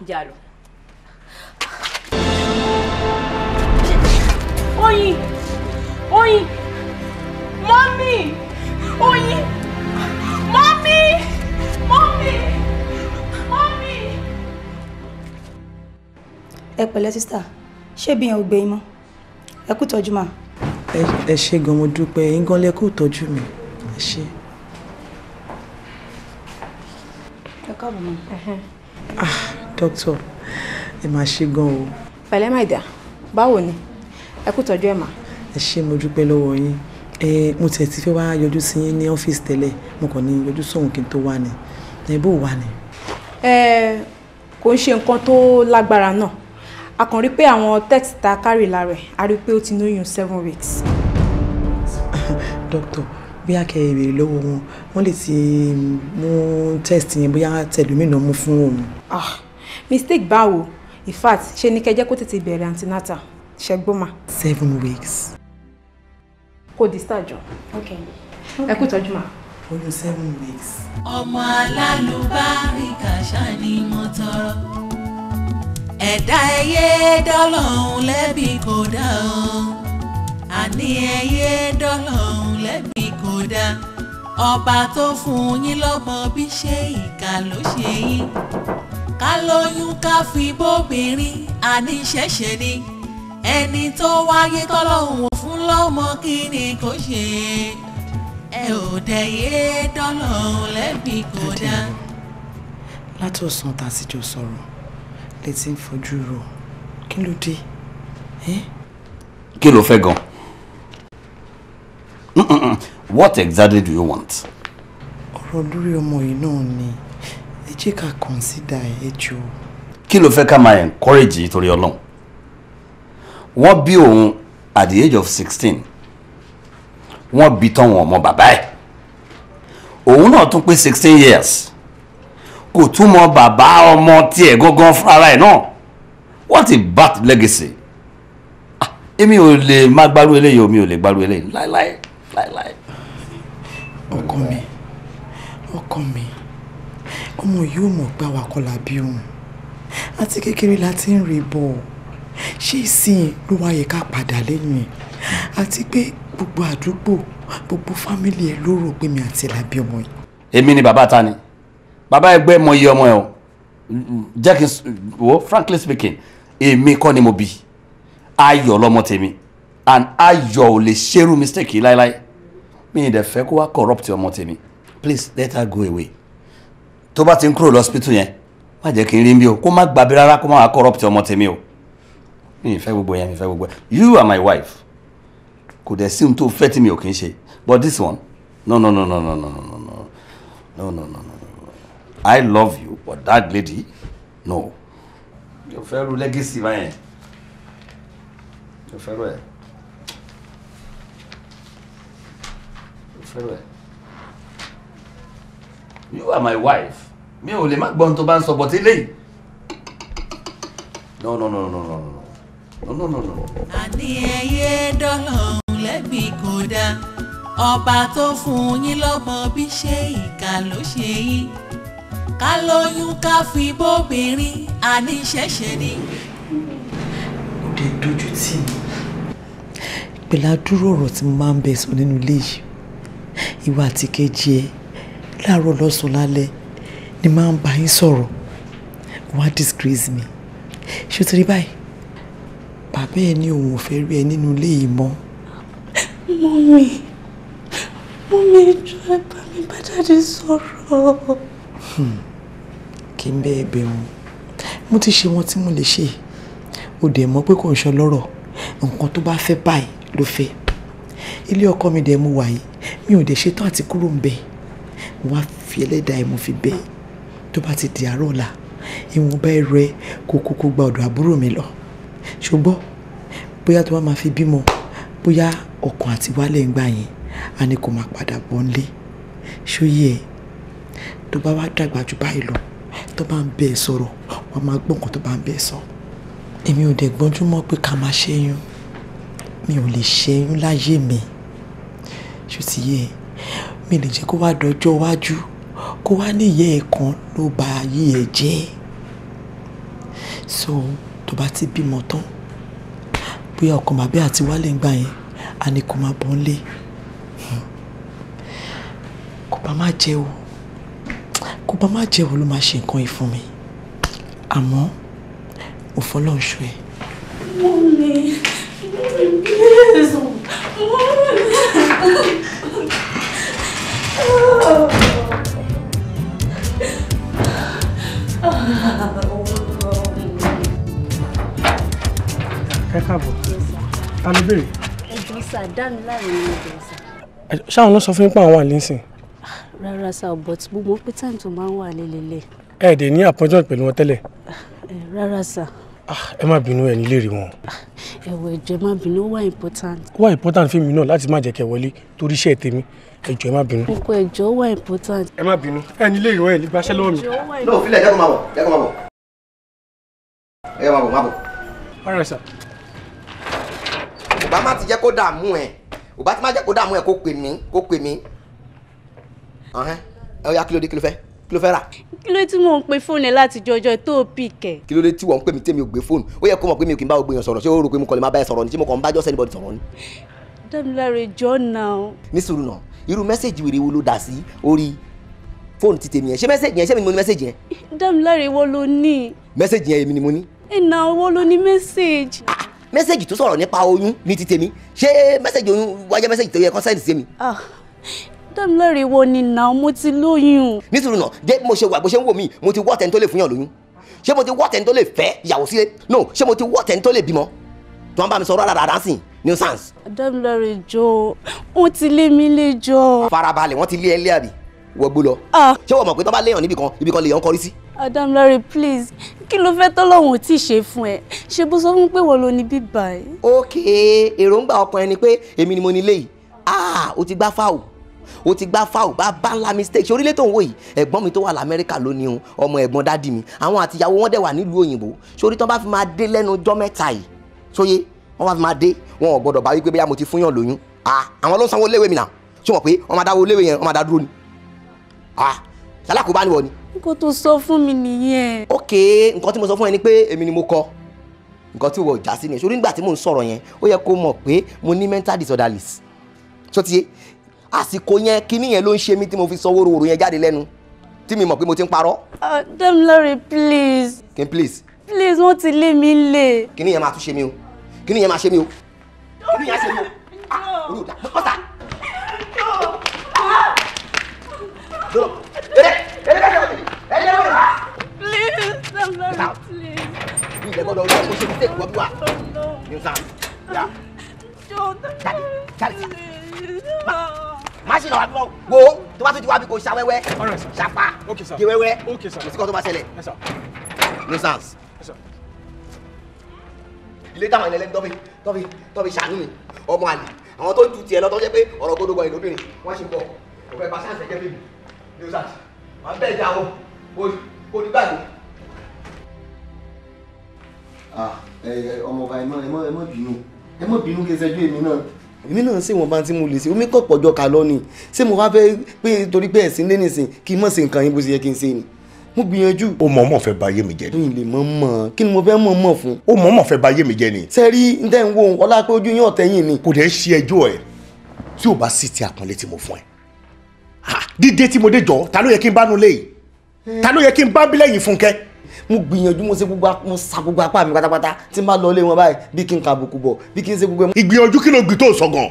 [SPEAKER 11] Jà lọ.
[SPEAKER 2] Oyin! Oyin! Mommy! Oyin! Mommy! Mommy! Mommy!
[SPEAKER 12] Ẹ pẹ̀lẹ́ sísá, ṣé bí yẹn ò gbé yín mọ́? Ẹ kú tọ́jú mà.
[SPEAKER 5] Ẹ ṣé gan, mo dúpẹ́, yín gan lẹ kú tọ́jú mi. Ẹ ṣé.
[SPEAKER 12] Ẹ káàbọ̀ mọ́.
[SPEAKER 5] Ah, doctor, ẹ máa ṣe gan o.
[SPEAKER 13] Pẹ̀lẹ́ my dear, báwo ni? Ẹ kú tọ́jú ẹ̀ mà.
[SPEAKER 5] Ẹ ṣé, mo dúpẹ́ lọ́wọ́ yín. Ẹ mo tiẹ̀ ti fẹ́ wá yọjú sí yín ní ọ́fíìsì tẹ́lẹ̀, mo kàn ní yọjú sóhun kí n tó wá ni. Ẹ bó wà ni.
[SPEAKER 13] Ẹ kò ń ṣe nǹkan tó lágbára náà. A kàn rí pé àwọn test ta kárì lára ẹ̀, a rí pé ó ti lóyún 7 weeks.
[SPEAKER 5] Dókítà, bí a kẹ́ ẹ béèrè lọ́wọ́ wọn, wọ́n lè ti mú test yẹn bóyá tẹlómìnà mú fún òun.
[SPEAKER 13] Ah, mistake báwo? In fact, ṣe ni kẹ́ jẹ́ kó tètè bẹ̀rẹ̀ antenatal. Ṣẹgbọ́n ma.
[SPEAKER 5] 7 weeks.
[SPEAKER 13] Kò discharge.
[SPEAKER 12] Okay.
[SPEAKER 13] Ẹ kú tọ́jú ma.
[SPEAKER 5] Oyún 7 weeks.
[SPEAKER 1] Ọmọ alálùbáríkà ṣá ni mo tọrọ. Ẹ̀dá ẹyẹ dọ́lọ́hún lẹ́bi kò dá o. Àní ẹyẹ dọ́lọ́hún lẹ́bi kò dá. Ọba tó fún yín lọ́mọ bí ṣe ìkà ló ṣe yín. Ká lóyún ká fi bóbìnrin àní ṣẹ̀ṣẹ̀ ni. Ẹni tó wáyé tọ́lọ́hún ò fún lọ́mọ kí ni kò ṣe. Ẹ ò dẹ̀yẹ dọ́lọ́hún lẹ́bi kò dá.
[SPEAKER 5] Látọ̀sán tá a sì jọ sọ̀rọ̀ lè ti ń fojú rò, kí ló dé?
[SPEAKER 6] Kí ló fẹ́ gan? What exactly do you want?
[SPEAKER 5] Ọ̀rọ̀ lórí ọmọ yìí náà ni, ẹ jẹ́ ká consider ẹ jọ̀ọ́.
[SPEAKER 6] Kí ló fẹ́ ká máa encourage yìí torí Ọlọ́run? Wọ́n bí òun at the age of 16. Wọ́n bí tán wọn ọmọ bàbá ẹ̀. Òun náà tún pé 16 years. Kò tún mọ bàbá ọmọ tiẹ̀ gangan fúnra ẹ̀ náà. What a bad legacy. Èmi ò lè má gbárù eléyìí o, mi ò lè gbárù eléyìí láíláí láíláí.
[SPEAKER 5] Ọkọ mi, ọkọ mi, ọmọ yìí ò mọ̀ pé àwa kọ́ la bí òun. Àti kékeré la ti ń rí bọ̀. Ṣé ìsìn ló wá yẹ ká padà lẹ́yìn ẹ̀? Àti pé gbogbo àdúgbò, gbogbo fámìlì ẹ̀ ló rò pé mi àti ẹ̀ la bí ọmọ yìí.
[SPEAKER 6] Èmi ni bàbá ta ni? Bàbá ẹgbẹ́ mọ iye ọmọ ẹ o. Jẹ́ kí n wo, frankly speaking, èmi kọ́ ni mo bí. Ayọ̀ lọmọ tèmi. And Ayọ̀ ò lè ṣerú mistake yìí láéláé. Mi ì dẹ̀ fẹ́ kó wá corrupt ọmọ tèmi. Please let her go away. Tó bá ti ń kúrò lọ́sípítù yẹn, má jẹ́ kí n rí bí o, kó má gbàbí rárá, kó má wá corrupt ọmọ tèmi o. Mi ì fẹ́ gbogbo yẹn, mi ì fẹ́ gbogbo yẹn. You are my wife. Kò dẹ̀ sí ohun tó fẹ́ tí mi ò kí ń ṣe. But this one, no, no, no, no, no, no, no, no, no, no, no, no, no. I love you, but that lady, no. Mi ò fẹ́ ru legacy báyẹn. Mi ò fẹ́ ru ẹ̀. Mi ò fẹ́ ru ẹ̀. You are my wife. Mi ò lè má gbọ́ ohun tó bá ń sọ, but eléyìí. No, no, no, no, no, no, no, no, no, no.
[SPEAKER 1] Àní ẹyẹ dọ́lọ́hún lẹ́bi kò dáa. Ọba tó fún yín lọ́mọ bí ṣe ìkà ló ṣe yín. Ká lóyún ká fi bóbìnrin, àní ṣẹ̀ṣẹ̀ ni.
[SPEAKER 5] Ó dé dojú tì mí. Pẹ̀lú àdúrò ọ̀rọ̀ tí mo máa ń bẹ sọ nínú ilé yìí, ìwà àti kejì ẹ láàárọ̀ lọ́sàn-án lálẹ́ ni máa ń bá yín sọ̀rọ̀. Wá disgrace mi. Ṣé o ti rí báyìí? Bàbá ẹ ní òun ò fẹ́ rí ẹ nínú ilé yìí mọ́.
[SPEAKER 9] Mummy, mummy, jọ̀ọ́ ẹ bá mi bá daddy sọ̀rọ̀.
[SPEAKER 5] Kí n bẹ́ẹ̀ bẹ̀ wọ́n. Mo ti ṣe wọn tí mo lè ṣe. O dẹ̀ mọ̀ pé kò ń ṣọlọ́rọ̀. Nǹkan tó bá fẹ́ báyìí ló fẹ́. Ilé ọkọ mi dẹ̀ mo wà yìí. Mi ò dẹ̀ ṣetán àti kúrò ń bẹ̀. Mo wá fi ẹlẹ́dàá ẹ̀ mo fi bẹ̀. Tó bá ti di àárọ̀ ọ̀la, ìwọ̀nba ẹrù ẹ kó kúkú gba ọ̀dọ̀ àbúrò mi lọ. Ṣùgbọ́n bóyá tó bá máa fi bímọ, bóyá ọkàn àti wálé ń gbà yẹn, a ní kó máa padà bọ̀ nílé. Ṣóyè ẹ, tó bá wá dàgbà jù báyìí lọ, tó bá ń bẹ ẹ sọ̀rọ̀, wàá máa gbọ́ nǹkan tó bá ń bẹ ẹ sọ. Èmi ò dẹ̀ gbọ́njú mọ́ pé ká máa ṣẹ́yún. Mi ò lè ṣẹ́yún láyé mi. Ṣó ti yé ẹ? Mi lè jẹ́ kó wá dọjọ́ iwájú, kó wá ní ìyá ẹ̀ kan ló ba ayé ẹ jẹ́. So tó bá ti bímọ tán, bóyá ọkàn bàbá àti wálé ń gbà yẹn, a ní kó máa bọ̀ nílé. Kó bá má jẹ́ o, kó bá má jẹ́ o ló máa ṣe nǹkan yìí fún mi. Àmọ́ mo fọlọ́run ṣọ́ ẹ.
[SPEAKER 9] Mummy, mummy, please. Mummy.
[SPEAKER 14] Ẹ káàbọ̀. Ta ló béèrè?
[SPEAKER 9] Ẹ jọ̀ọ́ sà, Dámiláre ni mo bẹ̀rẹ̀ sà.
[SPEAKER 14] Ṣáwọn ló sọ fún yín pé àwọn wà nísìn?
[SPEAKER 9] Rárá sà, but gbogbo pé time tó máa ń wà lélelẹ̀.
[SPEAKER 14] Ẹ dẹ̀ ní appointment pẹ̀lú wọn tẹ́lẹ̀?
[SPEAKER 9] Rárá sà.
[SPEAKER 14] Ẹ má bínú, ẹ ní lè rí wọn.
[SPEAKER 9] Ẹ̀wọ̀, ẹ jọ̀ọ́ ẹ má bínú, ó wà important.
[SPEAKER 14] Ó wà important fún mi náà láti má jẹ́ kẹ́ wọlé torí iṣẹ́ tèmi. Ẹ jọ̀ọ́ ẹ má bínú.
[SPEAKER 9] Nǹkan ẹ jọ̀ọ́ ó wà important.
[SPEAKER 14] Ẹ má bínú, ẹ ní lè rí wọn, ẹ ní gbaṣẹ́ lọ́wọ́ mi.
[SPEAKER 15] No, filẹ̀, jẹ́ kó máa bọ̀, jẹ́ kó máa bọ̀. Ẹ máa bọ̀, máa bọ̀.
[SPEAKER 14] All right, sir.
[SPEAKER 15] Ò bá má ti jẹ́ kó dààmú ẹ̀, ò bá ti má jẹ́ kó dààmú ẹ̀, kó pè mí, kó pè mí. Ọ̀hẹ́n, ẹ ó yá, kí ló dé, kí ló fẹ́, kí ló fẹ́ rà?
[SPEAKER 9] Kí ló tí mò ń pe fóònù ẹ láti jọjọ tó pick ẹ?
[SPEAKER 15] Kí ló dé tí wọ́n ń pè mí tèmi ò gbé fóònù? Ó yẹ kó mọ̀ pé mi ò kí ń bá gbogbo èèyàn sọ̀rọ̀. Ṣé o rò pé mo kàn lè máa bá ẹ sọ̀rọ̀ ni? Tí mo kàn ń bá just anybody sọ̀rọ̀ ni?
[SPEAKER 9] Dámiláre, jọ̀ọ́ náà.
[SPEAKER 15] Ní sùúrù náà, irú message wèrè wo ló dà sí orí fóònù ti tèmi yẹn? Ṣé message yẹn, ṣé mi ni mo ní message yẹn?
[SPEAKER 9] Dámiláre, ìwọ ló ní.
[SPEAKER 15] Message yẹn, èmi ni mo ní.
[SPEAKER 9] Ìnà owó ló ní message.
[SPEAKER 15] Message tó sọ̀rọ̀ nípa oyún ní ti tèmi, ṣé message oyún wájẹ́ message tó yẹ kó send sí mi?
[SPEAKER 9] Ah, Dámiláre, ìwọ ni náà, mo ti lóyún.
[SPEAKER 15] Nítorí náà, jẹ́ bí mo ṣe wà, bó ṣe ń wò mí, mo ti wọ́ tẹ́ni tó lè fún yàn lóyún? Ṣé mo ti wọ́ tẹ́ni tó lè fẹ́ ìyàwó sílé? No, ṣé mo ti wọ́ tẹ́ni tó lè bímọ? Tí wọ́n bá mi sọ̀rọ̀ rárá sí nuisance.
[SPEAKER 9] Dámiláre, jọ̀ọ́, wọ́n ti lé mi lé, jọ̀ọ́.
[SPEAKER 15] Farabalẹ̀, wọ́n ti lé ẹ lé àbí? Wọ́n gbó lọ. Ṣé wọ́n mọ̀ pé tó bá léèyàn níbì kan, ibì kan lèèyàn kọrí sí?
[SPEAKER 9] Dámiláre, please, kí ló fẹ́ tọ́lọ́hún ò tí ì ṣe fún ẹ? Ṣé bó sọ fún pé wọ́n ló ní bíbá ẹ?
[SPEAKER 15] Ok, èròǹgbà ọkàn ẹni pé èmi ni mo ní ilé yìí. Ah, o ti gbá fáwọ̀, o ti gbá fáwọ̀, bá bá ńlá mistake. Ṣé orílẹ̀ tó ń wò yìí, ẹ̀gbọ́n mi tó wà lamẹ́ríkà lónìí o, ọmọ ẹ̀gbọ́n daddy mi, àwọn àtìyàwó wọn dẹ̀ wà nílùú òyìnbó. Sórí tán bá fi máa dé lẹ́nu ọjọ́ mẹ́ta yìí, sóye wọ́n bá fi máa dé, wọn ò gbọ́dọ̀ bá wípé bóyá mo ti fún yàn lóyún. Ah, àwọn ló ń sanwó léwé mi náà. Ṣé wọ́n pé wọ́n máa dáwó léwé yẹn, wọ́n máa dá dúró ni? Ah, ṣalákòóbá ni wọ́n ni.
[SPEAKER 9] Nǹkan tó sọ fún mi nìyẹn.
[SPEAKER 15] Ok, nǹkan tí mo sọ fún ẹ ni pé èmi ni mo kọ nǹkan tí wọ́n já sí ni. Sórí nígbà tí mò ń sọ̀rọ̀ yẹn, ó yẹ kó mọ̀ pé mo ní mental disorderless. Ṣó ti yé? Àsìkò yẹn, kíní yẹn ló ń ṣe mí tí mo fi sọ wóróworó yẹn jáde lẹ́nu, tí mi mọ̀ pé mo ti ń parọ́.
[SPEAKER 9] Dámiláre, please.
[SPEAKER 15] Kí n please?
[SPEAKER 9] Please, wọ́n ti lé mi lé.
[SPEAKER 15] Kíní yẹn máa tún ṣe mí o, kíní yẹn máa ṣe mí o. Inú yẹn ṣe mi o. Olú da bọ́tà.
[SPEAKER 9] Please, I'm sorry, please.
[SPEAKER 15] Mi ìlẹ̀ gbọ́dọ̀ ọjọ́ kó ṣe mistake wọ́n bí wa. Nuisance. Jáde. Má ṣe lọ́wọ́ bí wo tó bá tún ti wá bí kò ṣàwẹ́wẹ́ ṣàpá gé wẹ́wẹ́ kò sí kan tó bá ṣẹlẹ̀. Nuisance. Ilé táwọn ilẹ̀ lẹ́nu tọ́fi ṣàánú mi ọmọ àlè àwọn tó ń ju tiẹ̀ lọ tó jẹ́ pé ọ̀rọ̀ gbọdọ̀ gbọ́ ìlóbìnrin wọ́n ṣe bọ̀ òfẹ́ bá ṣáǹsì ẹ̀jẹ̀ bèbí nuisance wọ́n bẹ́ẹ̀ jà o kò ní gbàgbé.
[SPEAKER 6] Ọmọọba ẹ má bínú ẹ má bínú kí n ṣẹjú èmi náà. Èmi náà ṣe wọn bá tí mo lè ṣe omi kọ̀ pọ̀jọ kà lọ ni ṣé mo wá fẹ́ pé torí pé ẹ̀sìn lé nìsín kí n mọ̀ ṣe nǹkan yín bó ṣe yẹ kí n ṣe ni mo gbìyànjú.
[SPEAKER 16] Ó mọ̀ọ́mọ̀ fẹ́ bà ayé mi jẹ́ ni.
[SPEAKER 6] Mi lè mọ̀ mọ̀ kí ni mo fẹ́ mọ̀ mọ̀ fún.
[SPEAKER 16] Ó mọ̀ọ́mọ̀ fẹ́ bà ayé mi jẹ́ ni.
[SPEAKER 6] Ṣé rí n tẹ́ ń wo ọlá pé ojú yín ọ̀tẹ̀ yín ni.
[SPEAKER 16] Kò dẹ̀ ṣe ẹjọ́ ẹ̀ tí ò bá sì ti àpọ́nlé tí mo fún ẹ. Dídé tí mo dé jọ ta ló yẹ kí n bá nu léyìí ta ló yẹ kí n bá bí lẹ́yìn Fúnkẹ́.
[SPEAKER 6] Mo gbìyànjú mo ṣe gbogbo mo sa gbogbo apá mi pátápátá tí n bá lọ ilé wọn báyìí bí kí n kàbùkù bọ̀ bí kí n ṣe gbogbo.
[SPEAKER 16] Ìgbìyànjú kí ló gbì tó sọ gan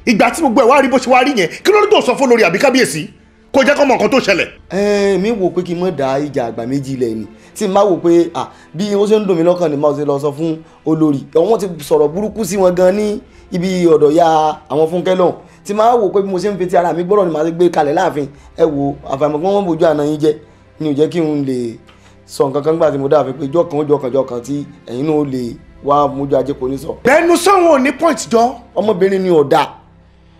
[SPEAKER 16] ìgbà tí gbogbo ẹ̀ wá rí bó ṣe wá rí yẹn kí ló tó sọ fún lórí àbí kábíyèsí kó jẹ́ kó mọ nǹkan tó ṣẹlẹ̀.
[SPEAKER 6] Ẹ mi wò pé kí n mọ̀ dá ìjà àgbà méjì lẹ̀ ni tí n bá wò pé bí ó ṣe ń dùn mí lọ́kàn ni máa ṣe lọ sọ fún olórí wọ́n ti sọ̀rọ̀ burúkú sí wọn gan ní ibi ọ̀dọ̀ ya àwọn Fúnkẹ́ lọ́hùn tí máa wò pé bí mo ṣe ń fetí ara mi gbọ́dọ̀ ni màá ṣe gbé kalẹ̀ láàfin ẹ wo àfàìmọ̀ kí wọ́n bójú àná yín jẹ́ ni ò jẹ́ kí n lè sọ nǹkan kan gbà tí mo dáàfin pé ìjọ kan ó jọ kan tí ẹ̀yin náà ó lè wá mójú ajé kò ní sọ.
[SPEAKER 16] Bẹ́ẹ̀nu sọ́wọ́n ò ní point jọ.
[SPEAKER 6] Ọmọbìnrin ni ọ̀dà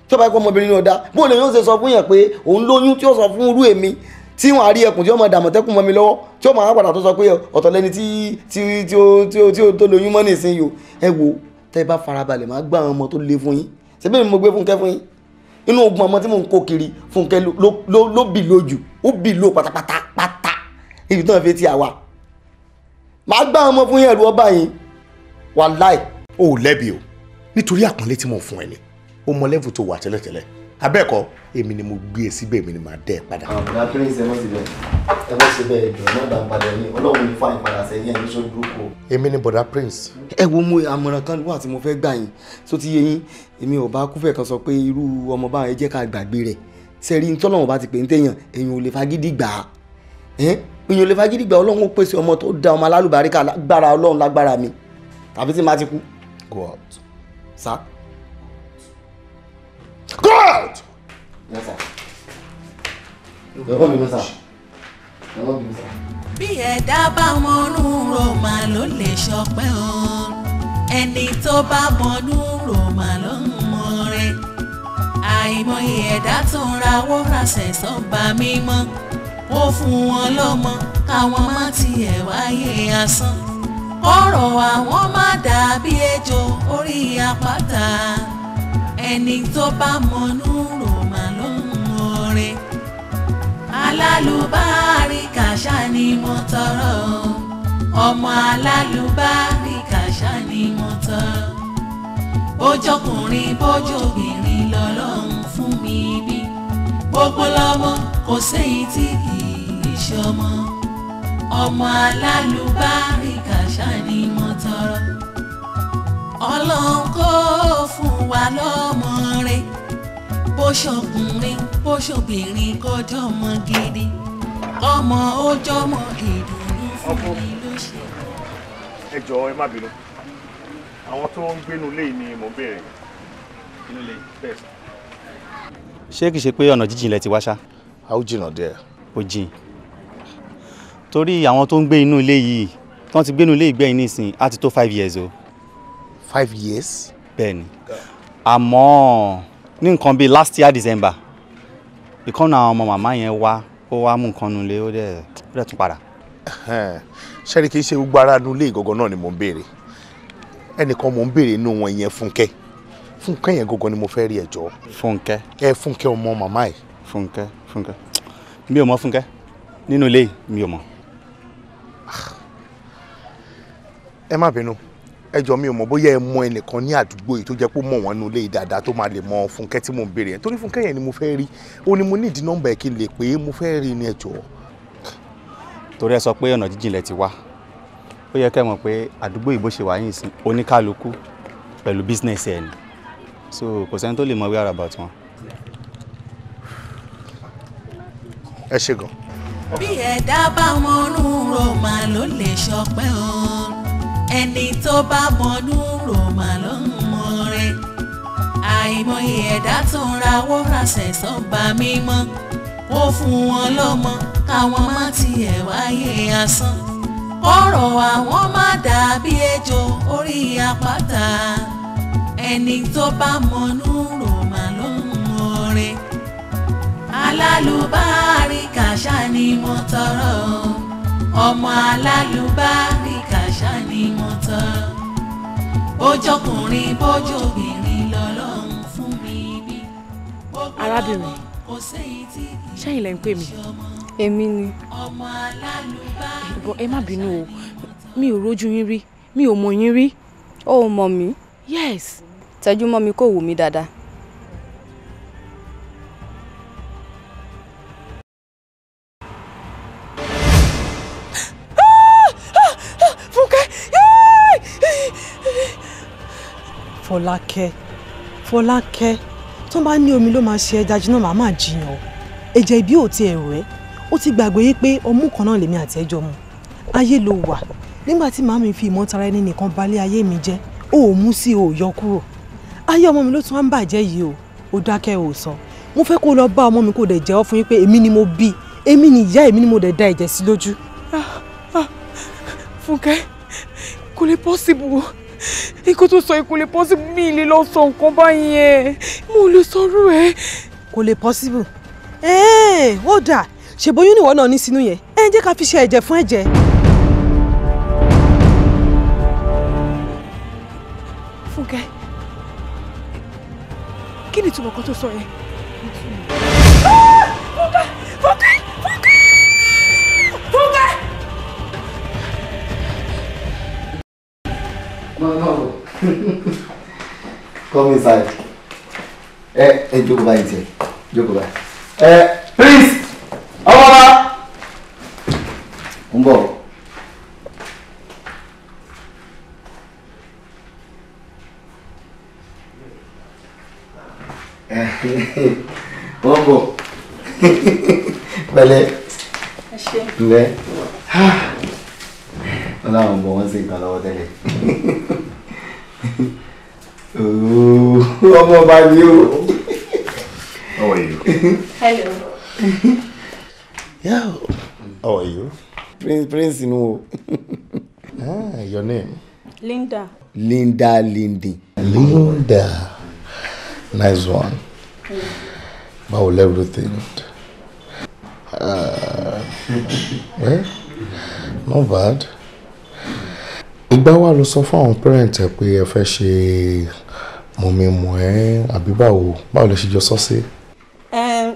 [SPEAKER 6] tí ó bá yẹ kó ọmọbìnrin ni ọ̀dà bó lè yóò ṣe sọ fún yàn pé òun lóyún tí ó sọ fún irú èmi tí wọn àrí ẹkùn tí ó máa dàmọ̀tẹ́kùn mọ́ mi lọ́wọ́ tí ó máa padà tó sọ pé ọ̀tọ̀ lẹni tí ó tó lóyún mọ́ nísìnyí o. Ẹ wo tẹ́ ẹ bá farabalẹ̀ máa gbá àwọn ọmọ tó le fún yín ṣebí mi mo gbé Fúnkẹ́ fún yín inú ogun ọmọ tí mò ń kó kiri Fúnkẹ́ ló bì lójú ó bì ló pátápátá pátá ibi tí wọ́n fi ti àwa máa gbá ọmọ fún yín ẹ̀rù ọba yín wàláì.
[SPEAKER 16] O ò lẹ́bi o nítorí àpọ́nlé tí mò ń fún ẹ ni o mọ lẹ́fù tó wà tẹ́lẹ̀tẹ́lẹ̀ abẹ́ẹ̀kọ́ èmi ni mo gbé e síbẹ̀ èmi ni màá dẹ́ ẹ padà.
[SPEAKER 6] Àwọn ọ̀gá prince ẹ mọ̀ síbẹ̀ ẹ mọ̀ síbẹ̀ ẹ̀jọ̀ náà dá padà ní Ọlọ́run ní fáyín padà sẹ́yìn ẹ̀ ní sọ burúkú.
[SPEAKER 16] Èmi ni bọ̀dá prince.
[SPEAKER 6] Ẹ wo mo àmọ̀ràn kan wà tí mo fẹ́ gbà yín tó ti yé yín èmi ò bá kúfẹ̀ kan sọ pé irú ọmọ báwọn ẹ jẹ́ ká gbàgbé rẹ̀ sẹ́rí tọ́lọ́run bá ti pè ń téèyàn èèyàn ò lè fagídí gbà á èèyàn ò lè fagídí gbà Ọlọ́run ó pèsè ọmọ tó da ọmọ alálùbáríkà lágbára Ọlọ́run lágbára mi tàbí tí má ti kú.
[SPEAKER 16] Go out.
[SPEAKER 6] Sá.
[SPEAKER 16] Go out!
[SPEAKER 6] Yes, sir. Ẹ má bínú sir. Ẹ má bínú sir.
[SPEAKER 1] Bí ẹ̀dá bá mọnú rò mà ló lè ṣọpẹ́ o ẹni tó bá mọnú rò mà ló ń mọre àìmọye ẹ̀dá tó ń rawọ́ rasẹ̀ sọ́ba mímọ́ ó fún wọn lọ́mọ káwọn má tiẹ̀ wáyé asán ọ̀rọ̀ àwọn má dàbí ejò orí àpáta ẹni tó bá mọnú rò mà ló ń mọre alálùbáríkà ṣá ni mo tọrọ ọmọ alálùbáríkà ṣá ni mo tọrọ bójọkùnrin bójobìnrin lọ́lọ́run fún mi bí gbogbo lọ́mọ kò séyìí tí kì í ṣọmọ ọmọ alálùbáríkà ṣá ni mo tọrọ Ọlọ́run kó fún wa lọ́mọ rẹ̀ bó ṣọkùnrin bó ṣobìnrin kọjọ́ ọmọ gidi ọmọ ó jọmọ ìdùnnú fún mi ló ṣe.
[SPEAKER 16] Ẹ jọ̀ọ́ ẹ má bínú àwọn tó ń gbénu ilé ni mò ń béèrè inú ilé bẹ́ẹ̀ sà.
[SPEAKER 7] Ṣé kìí ṣe pé ọ̀nà jíjìn lẹ ti wá ṣá.
[SPEAKER 16] A ó jìnnà díẹ̀.
[SPEAKER 7] Ó jìn torí àwọn tó ń gbé inú ilé yìí tí wọ́n ti gbénu ilé ìgbẹ́yìn nísìn á ti tó 5 years o.
[SPEAKER 16] 5 years?
[SPEAKER 7] Bẹ́ẹ̀ni àmọ́ ní nǹkan bíi last year December ìkànnì àwọn ọmọ màmá yẹn wá ó wá mú nǹkan nulẹ̀ ó dẹ̀ tún padà.
[SPEAKER 16] Ṣẹ́ni kì í ṣe gbogbo ara nulẹ̀ ìgangan náà ni mò ń béèrè ẹnìkan mò ń béèrè inú wọn yẹn Fúnkẹ́ Fúnkẹ́ yẹn gangan ni mo fẹ́ rí ẹ jọ̀ọ́.
[SPEAKER 7] Fúnkẹ́.
[SPEAKER 16] Ẹ Fúnkẹ́ ọmọ màmá ẹ.
[SPEAKER 7] Fúnkẹ́ Fúnkẹ́ mi ò mọ Fúnkẹ́ nínú ilé mi ò mọ.
[SPEAKER 16] Ẹ má bínú ẹ jọ̀ọ́ mi ò mọ̀ bóyá ẹ mọ ẹnìkan ní àdúgbò yìí tó jẹ́ pé ó mọ̀ wọ́n nínú ilé yìí dáadáa tó máa lè mọ Fúnkẹ́ tí mò ń béèrè yẹn torí Fúnkẹ́ yẹn ni mo fẹ́ rí ó ní mo ní ìdí nọ́mbà ẹ̀ kí n lè pè é mo fẹ́ rí ni ẹ jọ̀ọ́.
[SPEAKER 7] Torí ẹ sọ pé ọ̀nà jíjìn lẹ ti wá ó yẹ kẹ́ mọ̀ pé àdúgbò yìí bó ṣe wà yìí sí oníkálukú pẹ̀lú bísínẹ́sì ẹ̀ ni
[SPEAKER 17] So kò sẹ́ni tó lè mọ whereabout wọn.
[SPEAKER 16] Ẹ ṣé gan.
[SPEAKER 1] Bí ẹ̀dá bá mọnú rò mà ló lè ṣọpẹ́ o, ẹni tó bá mọnú rò mà ló ń mọre. Àìmọye ẹ̀dá tó ń rawọ́ rasẹ̀ sọ́ba mímọ́, ó fún wọn lọ́mọ káwọn má tiẹ̀ wáyé asán. Ọ̀rọ̀ àwọn má dàbí ejò orí àpáta, ẹni tó bá mọnú rò mà ló ń mọre. Alálùbáríkà ṣá ni mo tọrọ, ọmọ alálùbáríkà ṣá ni mo tọrọ. Bójọkùnrin bójobìnrin lọ́lọ́run fún mi bí.
[SPEAKER 2] Arábìnrin, ṣẹ́yìn lẹ́ ń pè mí.
[SPEAKER 13] Èmi ni.
[SPEAKER 1] Ọmọ alálùbáríkà.
[SPEAKER 2] Bọ ẹ má bínú o, mi ò rójú yín rí, mi ò mọ̀ yín rí.
[SPEAKER 13] O ò mọ̀ mí?
[SPEAKER 2] Yes.
[SPEAKER 11] Tẹjú mọ́ mi kó wò mí dáadáa.
[SPEAKER 5] Fọlákẹ́, Fọlákẹ́, tó bá ní omi ló máa ṣe ẹja jiná, màá máa jiyàn o. Ẹ̀jẹ̀ ìbí ò ti ẹ̀rọ ẹ́, ó ti gbàgbé yí pé ọmú kan náà lèmi àti ẹjọ́ mu. Ayé ló wà, nígbà tí màámi fi ìmọ̀tara ẹni nìkan balẹ̀ ayé mi jẹ́, ó ò mú sí o ò yọ kúrò. Ayé ọmọ mi ló tún wá ń bàjẹ́ yìí o, ó dákẹ́ ò sọ. Mo fẹ́ kó lọ bá ọmọ mi kó dẹ̀ jẹ́wọ́ fún yín pé èmi ni mo bí, èmi ni ìyá, èmi ni mo dẹ̀ da ẹ̀jẹ̀ sí lójú.
[SPEAKER 2] Fúnkẹ́, kò lè possible. Ikú tó sọ ikú lè possible, mi lè lọ sọ nǹkan báyìí ẹ, mo lè sọrú ẹ.
[SPEAKER 5] Kò lè possible. Ó dà, ṣèbóyún níwọ náà ní sínú yẹn, ẹ jẹ́ ká fi ṣe ẹ̀jẹ̀ fún ẹ̀jẹ̀.
[SPEAKER 2] Fúnkẹ́, kí ni ìtumọ̀ kan tó sọ yẹn? Fúnkẹ́, Fúnkẹ́, Fúnkẹ́, Fúnkẹ́.
[SPEAKER 15] No, no. Come inside. Ẹ jókòó báyìí tiẹ̀. Jókòó báyìí. Prince! Ọmọ ọba! Ń bọ̀. Wọ́n bọ̀. Pẹ̀lẹ́. Ǹlẹ́. Wọ́n láwọn bọ̀ wọ́n sì gbà lọ́wọ́ tẹ́lẹ̀. Ọmọ ọba ni o.
[SPEAKER 16] How are you?
[SPEAKER 9] Hello.
[SPEAKER 16] Yeah. How are you?
[SPEAKER 15] Prince nu o.
[SPEAKER 16] Ah, your name?
[SPEAKER 9] Linda.
[SPEAKER 15] Linda Lindy.
[SPEAKER 16] Linda. Nice one. Báwo everything? Well, not bad. Ìgbà wa ló sọ fún àwọn parent ẹ pé ẹ fẹ́ ṣe mọ̀mí-mọ̀ ẹ́ àbí báwo báwo lè ṣe jọ sọ sí.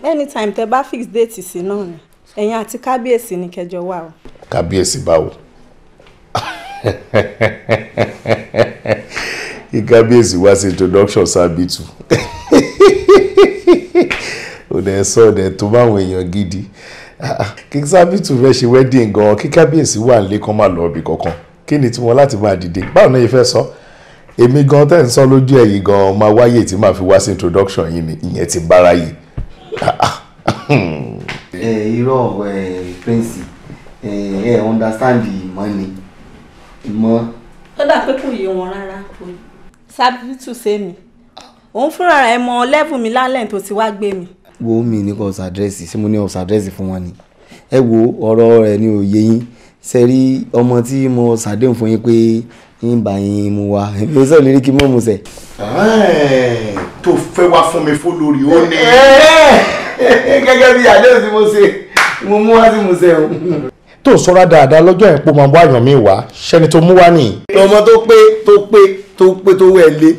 [SPEAKER 9] Anytime tẹ bá fix date sí náà ni ẹ̀yin àti kábíyèsí ni kẹjọ wà o.
[SPEAKER 16] Kábíyèsí báwo? Kí kábíyèsí wá sí introduction sábìtù. Ò dẹ̀ sọ ọ̀dẹ̀ tó báwọn èèyàn gidi. Kí sábìtù fẹ́ ṣe wedding gan-an kí kábíyèsí wà nílé kan máa lọ ibì kankan. Kí ni tiwọn láti máa dìde? Báwo náà yìí fẹ́ sọ? Èmi gan tẹ́ ń sọ lójú ẹ̀yìn gan máa wáyè tí màá fi wá sí introduction yìí ni ìyẹn ti bára yìí.
[SPEAKER 15] Irọ́ Prince, ẹ understand ìmọ̀ ni ìmọ̀.
[SPEAKER 9] Ó dà pé kò yé wọn rárá. Sábìtù sẹ́mi òun fúnra rẹ̀ mọ level mi lálẹ́ tó ti wá gbé mi.
[SPEAKER 15] Wo mi ní kò ṣàdírẹ́sì, ṣé mo ní ọ̀ṣàdírẹ́sì fún wọn ni? Ẹ wo ọ̀rọ̀ rẹ̀ ni òye yín. Ṣe rí ọmọ tí mo ṣàdéhùn fún yín pé ń bá yín mu wá, èmi sọ lérí kí mọ́ mu sẹ̀.
[SPEAKER 16] Tó fẹ́ wá fún mi fún lórí ó ní.
[SPEAKER 15] Gẹ́gẹ́ bí àdéhùn tí mo ṣe, mo mú wá sí mo ṣe o.
[SPEAKER 16] Tó sọ́ra dáadáa lọ́jọ́ yẹn pé ó máa bọ́ àyàn mi wá, ṣẹ́ni tó mú wá nìyí.
[SPEAKER 15] Ọmọ tó pé tó pé tó pé tó wẹ̀ lé,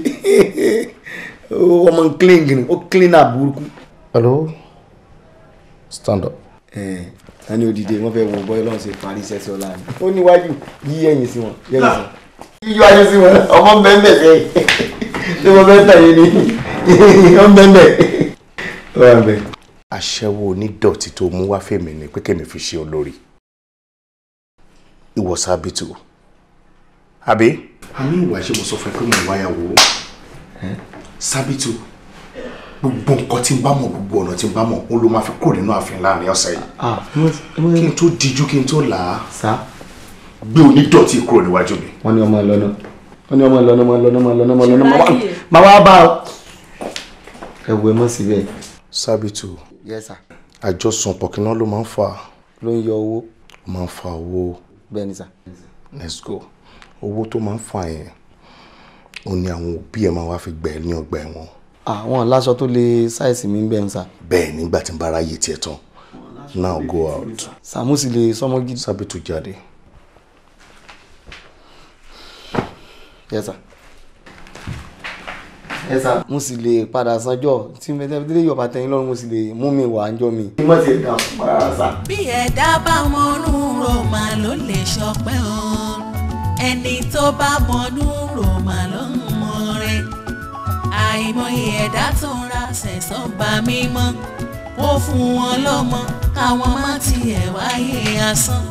[SPEAKER 15] ọmọ clean green, ó clean up burúkú.
[SPEAKER 16] Hello, stand up.
[SPEAKER 15] Ẹni òdìdè wọ́n fẹ́ wo bọ́ Ọlọ́run ṣe parí iṣẹ́ sí ọlá mi. Ó níwájú yí ẹ̀yìn sí wọn, yẹ́yìn sí wọn. Yíyájú sí wọn, ọmọ mẹ́mẹ́ sẹ́yìn. Ṣé mo fẹ́ tẹ̀yìn ni? Ọmọ mẹ́mẹ́. Ó wà bẹ́ẹ̀.
[SPEAKER 16] Aṣẹ́wó onídọ̀tí tó mú wá fèmí ni pé kémi fi ṣe olórí. Ìwọ Sábìtù. Àbí? Àmì ìwà ṣé mo sọ fún ẹ pé mo wáyàwó. Sábìtù, gbogbo nǹkan tí n bá mọ̀, gbogbo ọ̀nà tí n bá mọ̀, ó ló máa fi kúrò nínú ààfin láàrin ọ̀sẹ̀ yìí. Kí n tó dijú, kí n tó là á, gbé onídọ̀tí kúrò níwájú mi.
[SPEAKER 6] Wọ́n ní ọmọ ìlọ́nà, wọ́n ní ọmọ ìlọ́nà, ọmọ ìlọ́nà, ọmọ ìlọ́nà, ọmọ ìlọ́nà, máa wá bá ọ. Ẹ wo ẹ mọ̀ síbẹ̀.
[SPEAKER 16] Sábìtù.
[SPEAKER 6] Yes sir.
[SPEAKER 16] Àjọsùn pọ̀kínná ló máa ń fà.
[SPEAKER 6] Ló ń yọ owó.
[SPEAKER 16] Ó máa ń fa owó.
[SPEAKER 6] Bẹ́ẹ̀ ni sà.
[SPEAKER 16] Let's go. Owó tó máa ń fa yẹn, ó ní àwọn òbí ẹ̀ máa wá fi gbẹ̀ ní ọgbà ẹ̀wọ̀n.
[SPEAKER 6] Àwọn láṣọ tó lè ṣáìsì mi ń bẹ̀ ń sà.
[SPEAKER 16] Bẹ́ẹ̀ nígbà tí n bá ráyè tiẹ̀ tán. Now go out.
[SPEAKER 6] Sàmúsì lè sọmọ gidi.
[SPEAKER 16] Sábìtù jáde.
[SPEAKER 6] Yes sir. Yes sir. Mo sì lè padà sanjọ́ tí mo tẹ́lẹ̀ yóò bá tẹ̀yìn lọ́rùn, mo sì lè mú mi wà ń jọ mi. Mo ti dà rárá sà.
[SPEAKER 1] Bí ẹ̀dá bá mọnú rò mà ló lè ṣọpẹ́ o, ẹni tó bá mọnú rò mà ló ń mọre. Àìmọye ẹ̀dá tó ń ra sẹ̀sán bá mímọ́, ó fún wọn lọ́mọ káwọn má tiẹ̀ wáyé asán.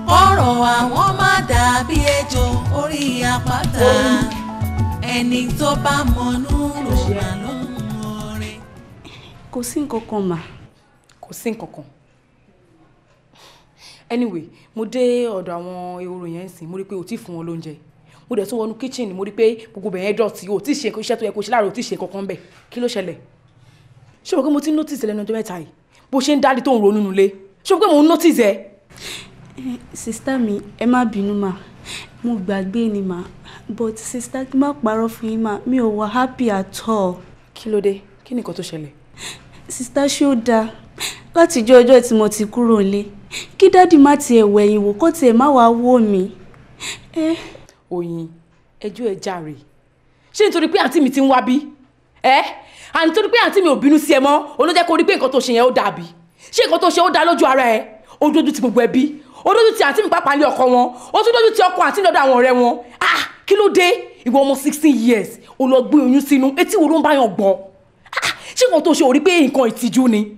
[SPEAKER 1] Ọ̀rọ̀ àwọn má dàbí ejò orí àpáta. Ẹni tó bá mọnú rò mà ló ń mọre.
[SPEAKER 9] Kò sí nǹkan kan mà.
[SPEAKER 2] Kò sí nǹkan kan. Anyway, mo dé ọ̀dọ̀ àwọn ehoro yẹn sìn, mo rí pé o ti fún wọn lóúnjẹ. Mo dẹ̀ tún wọnú kitchen, mo rí pé gbogbo bẹ̀yẹn dọ̀tí, o ti ṣe iṣẹ́ tó yẹ kó ṣe láàárọ̀, o ti ṣe kankan bẹ̀. Kí ló ṣẹlẹ̀? Ṣé o pé mo ti notice lẹ́nu ọjọ́ mẹ́ta yìí? Bó ṣe ń dálé tó ń ronú nulẹ̀. Ṣé o pé mo ń notice ẹ?
[SPEAKER 9] Sista mi, ẹ má bínú mà, mo gbàgbé ni mà, but sista, kí má parọ́ fún yín mà, mi ò wà happy at all.
[SPEAKER 2] Kí ló dé? Kí ni nǹkan tó ṣẹlẹ̀?
[SPEAKER 9] Sista, ṣé ó dáa látijọ́ ọjọ́ tí mo ti kúrò nílé kí dádì má tiẹ̀ wẹ̀yìn wò, kó tiẹ̀ má wàá wò mí?
[SPEAKER 2] Oyin, ẹjọ́ ẹ jàre. Ṣé nítorí pé àǹtí mi ti ń wá bí? Ẹ à nítorí pé àǹtí mi ò bínú sí ẹ mọ́, òun ló jẹ́ kó rí pé nǹkan tó ṣe yẹn ó dàbí. Ṣé nǹkan tó ṣe ó dá lójú ara ẹ? Ó dójú ti gbogbo ẹbí, ó dójú ti àǹtí mi pàápàá ní ọkọ wọn, ó tún dójú ti ọkọ àǹtí mi lọ́dọ̀ àwọn ọ̀rẹ́ wọn. Ah, kí ló dé? Ìwọ ọmọ 16 years, ó lọ gbé oyún sínú, etí wo ló ń bá yàn gbọ́? Ah, ṣé nǹkan tó ṣe ò rí pé nǹkan ìtìjú ni?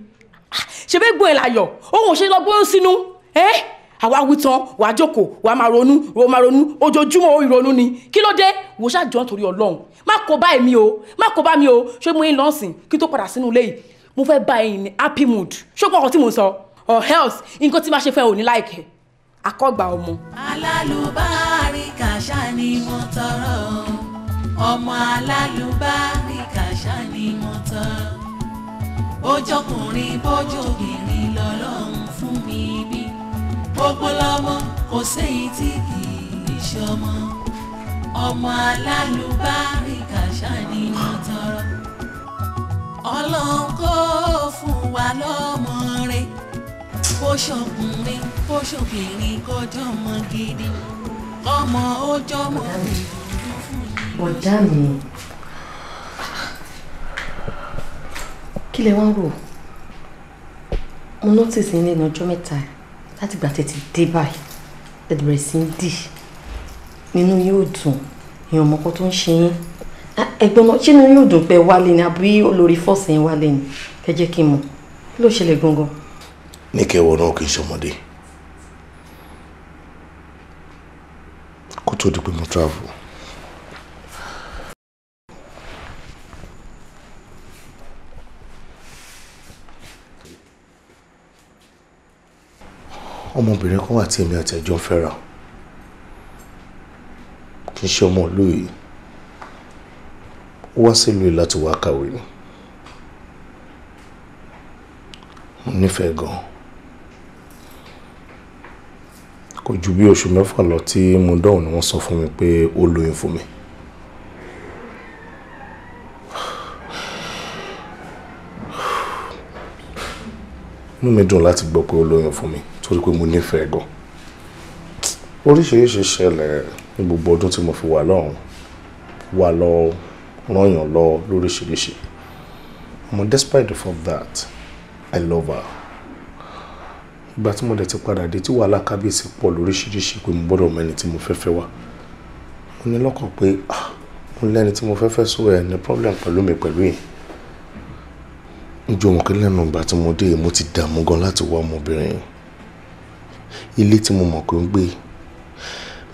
[SPEAKER 2] Ṣe fẹ́ gbọ́n ẹ̀ láyọ̀, òun ò ṣe lọ gbóyún sínú. Ẹ́ àwa wí tán, wàá jókòó, wàá máa ronú, wàá máa ronú, ojoojúmọ́ ó ìrònú ni. Kí ló dé? Wò ṣáàjọ́ nítorí Ọlọ́run. Má kó bá èmi o, má kó bá mi o. Ṣé mo ń lọ sìn kí n tó padà sínú ilé yìí? Mo fẹ́ bá ẹ̀yin ní happy mood. Ṣé o gbọ́ nǹkan tí mo ń sọ? Or else, nǹkan tí máa ṣe fẹ́ ò ní láìkẹ́. Akọ́gbà ọmọ.
[SPEAKER 1] Alálùbáríkà ṣá ni mo tọrọ, ọmọ alálùbáríkà ṣá ni mo tọrọ. Bójọkùnrin bójobìnrin lọ́lọ́run fún mi bí. Gbogbo lọ́mọ kò séyìí tí kì í ṣọmọ. Ọmọ alálùbáríkà ṣá ni mo tọrọ. Ọlọ́run kó fún wa lọ́mọ rẹ̀. Bó ṣọkùnrin bó ṣobìnrin kọjọ́ ọmọ gidi. Ọmọ ó jọmọ ìdùnnú fún mi.
[SPEAKER 10] Bọ̀dá mi, kí lẹ wá ń rò? Mo notice ní lẹ́nu ọjọ́ mẹ́ta láti gbà tẹ́tí dé báyìí, ẹ bẹ̀rẹ̀ sí ń dì, nínú yóò dùn, èèyàn mọ́kọ́ tó ń ṣe yín. Ẹ̀gbọ́n náà, ṣé inú yóò dùn pé wálé ni àbí olórí fọ́ọ̀sì yín wálé ni? Ẹ jẹ́ kí n mọ̀, kí ló ṣẹlẹ̀ gangan?
[SPEAKER 16] Ní kẹwọ náà kì í ṣọmọdé. Kó tó di pé mo travel, ọmọbìnrin kan wà tí èmi àti ẹjọ́ ń fẹ́ra. Kì í ṣe ọmọ ìlú yìí, ó wá sílùú yìí láti wá kàwé ni. Mo nífẹ̀ẹ́ gan. Kò ju bí oṣù mẹ́fà lọ tí mo dọ̀hùn ni wọ́n sọ fún mi pé ó lóyún fún mi. Inú mi dùn láti gbọ́ pé ó lóyún fún mi torí pé mo nífẹ̀ẹ́ gan. Oríṣiríṣi ṣẹlẹ̀ ní gbogbo ọdún tí mo fi wà lọ́hùn, wà lọ rányàn lọ lóríṣiríṣi. Àmọ́ despite the fact that I love her, ìgbà tí mo dẹ̀ ti padà dé tí wàhálà kábíyèsí pọ̀ lóríṣiríṣi pé mo gbọ́dọ̀ mọ ẹni tí mo fẹ́ fẹ́ wá. Mo ní lọ́kàn pé mo lẹ́ni tí mo fẹ́ fẹ́, so ẹ̀ ní problem pẹ̀lú mi pẹ̀lú yìí. Njó wọn kí lẹ́nu ìgbà tí mo dé, mo ti dààmú gan láti wá ọmọbìnrin yìí. Ilé tí mo mọ̀ pé ń gbé,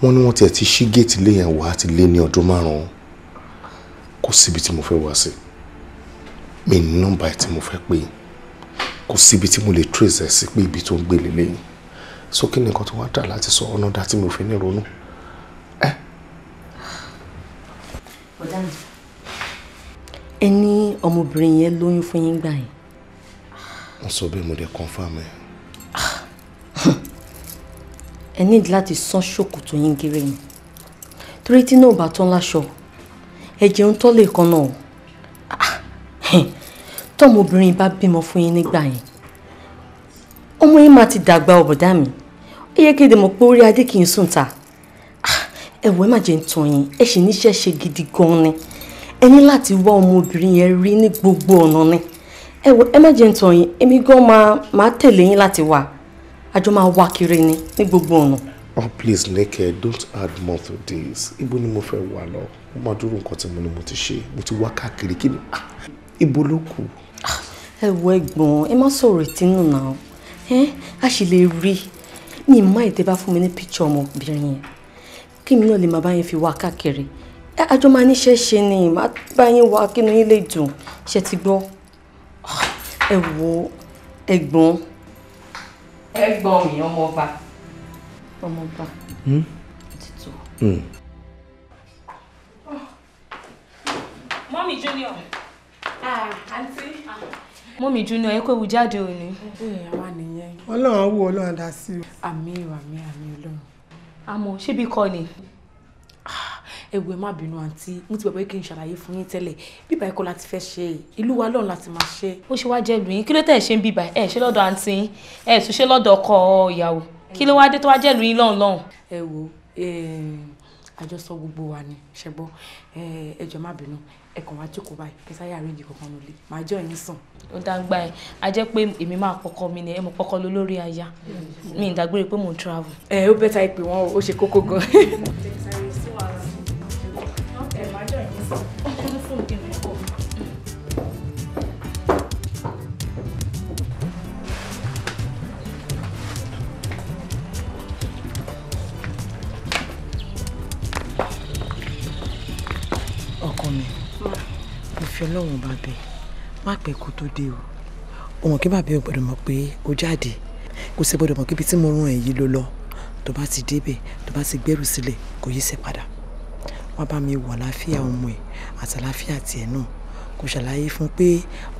[SPEAKER 16] wọ́n ní wọ́n tiẹ̀ ti ṣí géètì ilé yẹn wá ti lé ní ọdún 5. Kò síbi tí mo fẹ́ wá sí. Mi ní nọ́mbà ẹ̀ tí mo fẹ́ pè é. Kò síbi tí mo lè trace ẹ̀ sí pé ibi tó ń gbé lélẹ́yìn. So kí ni nǹkan tó wá dà láti sọ ọ̀nà dá tí mo fi ní ronú?
[SPEAKER 8] Bọ̀dá mi, ẹ ní ọmọbìnrin yẹn lóyún fún yín gbà yẹn.
[SPEAKER 16] Wọ́n sọ bẹ́ẹ̀, mo dẹ̀ confirm ẹ̀.
[SPEAKER 8] Ẹ ní láti sán ṣòkòtò yín géré ni, torí tí náà bá tán láṣọ ẹ̀jẹ̀ ń tọ́ lè kan náà. Tọmọbìnrin bá bímọ fún yín nígbà yẹn, ọmọ yín máa ti dàgbà. Ọ̀bọ̀dá mi, ó yẹ kéde mọ̀ pé orí adé kì í sùn ta. Ẹ wò, ẹ má jẹ́ ń tàn yín, ẹ sì níṣẹ́ ṣe gidi gan ni. Ẹ ní láti wá ọmọbìnrin yẹn rí ní gbogbo ọ̀nà ni. Ẹ wò, ẹ má jẹ́ ń tàn yín, èmi gan máa tẹ̀lé yín láti wá, àjọ máa wá kiri ni ní gbogbo ọ̀nà.
[SPEAKER 16] Oh please, Nike, don't add more to this. Ibo ni mo fẹ́ wà lọ? Mo máa dúró nǹkan tí mo ní mo ti ṣe. Mo ti wá káàkiri, kí ni? Ibo ló kù?
[SPEAKER 8] Ẹ wo ẹ̀gbọ́n, ẹ má sọ̀rọ̀ ìtínú náà. Ẹ a sì lè rí mi má ìtẹ́ bá fún mi ní píkṣọ ọmọbìnrin yẹn, kí mi náà lè máa bá yín fi wá káàkiri. Àjọ máa níṣẹ́ ṣe ni, má bá yín wá kínú yín lè dùn. Ṣe ti gbọ́? Ẹ wo ẹ̀gbọ́n. Ẹ̀gbọ́n mi, ọmọọba. Ọmọọba. Títù.
[SPEAKER 10] Mọ́mí Junior.
[SPEAKER 2] Àǹtí.
[SPEAKER 10] Mọ́mí Junior, ẹ kó ewu jáde òní.
[SPEAKER 2] Àwa nìyẹn.
[SPEAKER 18] Ọlọ́run wo, Ọlọ́run dá sí o.
[SPEAKER 2] Àmín o, àmín, àmín Ọlọ́run.
[SPEAKER 10] Àmọ́ ṣébi kọ́ ni.
[SPEAKER 2] Ẹ wò, ẹ má bínú àǹtí, mo ti gbàgbé kí n ṣàlàyé fún yín tẹ́lẹ̀. Bíbá ẹ̀kọ́ láti fẹ́ ṣe, ìlú wa lọ́run láti máa ṣe.
[SPEAKER 10] Ó ṣe wá jẹ́ ìlú yín, kí ló tẹ̀ ṣe ń bíbá ẹ̀ ṣe lọ́dọ̀ àǹtí yín, ẹ̀ tún ṣe lọ́dọ̀ ọkọ ìyàwó, kí ló wá dé tó wá jẹ́ ìlú yín lọ́hùn lọ́hùn.
[SPEAKER 2] Ẹ wo, àjọsọ gbogbo wa ni ṣẹgbọ́. Ẹ jọ̀ọ́ má bínú, ẹ kàn wá jókòó báyìí kí sáyà àríjì kankan nílé màá jọ ẹ̀yin sùn.
[SPEAKER 10] Ó dáńgbà ẹ, a jẹ́ pé èmi máa kọ́kọ́ mi ni, ẹ mọ̀ kọ́kọ́ lólórí aya mi, ìdágbére pé mò ń travel.
[SPEAKER 2] Ẹ ó bẹ́tà ìpè wọn, ó ṣe kókó gan.
[SPEAKER 5] Ọkọ mi, mo fi Ọlọ́run bá bẹ̀, má pẹ́ kó tó dé o. Òun kí bàbá ò gbọ́dọ̀ mọ̀ pé ó jáde, kò sì gbọ́dọ̀ mọ̀ kíbi tí mo rún ẹ̀ yìí ló lọ. Tó bá ti débẹ̀, tó bá ti gbẹ́rù sílẹ̀, kò yí sí padà. Wá bá mi wọ̀ àlàáfíà ọmọ ẹ̀ àti àlàáfíà tiẹ̀ náà. Kò ṣàlàyé fún pé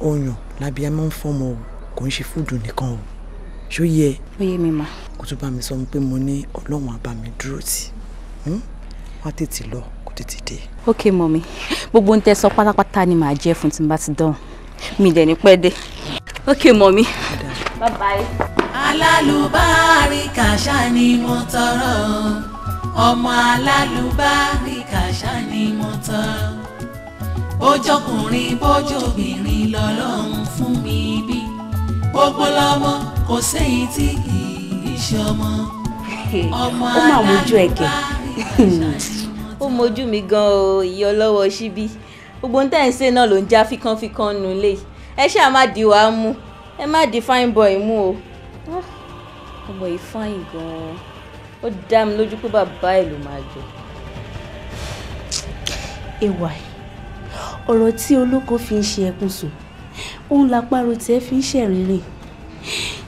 [SPEAKER 5] ọyàn lábíyá máa ń fọmọ o, kò ń ṣe fúdù nìkan o. Ṣó yẹ?
[SPEAKER 11] Ó yé mi mà.
[SPEAKER 5] Kó tó bá mi sọ pé mo ní Ọlọ́run á bá mi dúró tì. Wá tètè lọ, kó tètè dé.
[SPEAKER 11] Ok mọ̀mí, gbogbo ń tẹ́ sọ pátápátá ni màá jẹ́ fún tí n bá ti dán. Mi dẹ̀ ní pẹ́ dé. Ok mọ̀mí. Bye bye.
[SPEAKER 1] Alálùbáríkà ṣá ni mo tọrọ, ọmọ alálùbáríkà ṣá ni mo tọrọ. Bójọkùnrin bójobìnrin lọ́lọ́run fún mi bí. Gbogbo lọ́mọ kò séyìí tí kì í ṣọmọ. Ọmọ
[SPEAKER 11] Ó máa mójú ẹ̀kẹ́.
[SPEAKER 1] alálùbáríkà ṣá ni mo tọrọ.
[SPEAKER 11] Ó mojú mi gan o, ìyá ọlọ́wọ́ síbí. Gbogbo ń tẹ̀ ń ṣe náà ló ń já fíkánfíkán nù lé. Ẹ ṣáà má di wàá mú, ẹ má di fine boy mú o. Ọmọ yìí fine gan-an, ó dá mi lójú pé bàbá ẹ̀ ló máa jọ.
[SPEAKER 9] Ẹwà ẹ̀, ọ̀rọ̀ tí olóko fi ń ṣe ẹkún sùn, òun lápárò tí ẹ fi ń ṣẹ̀rìnrìn.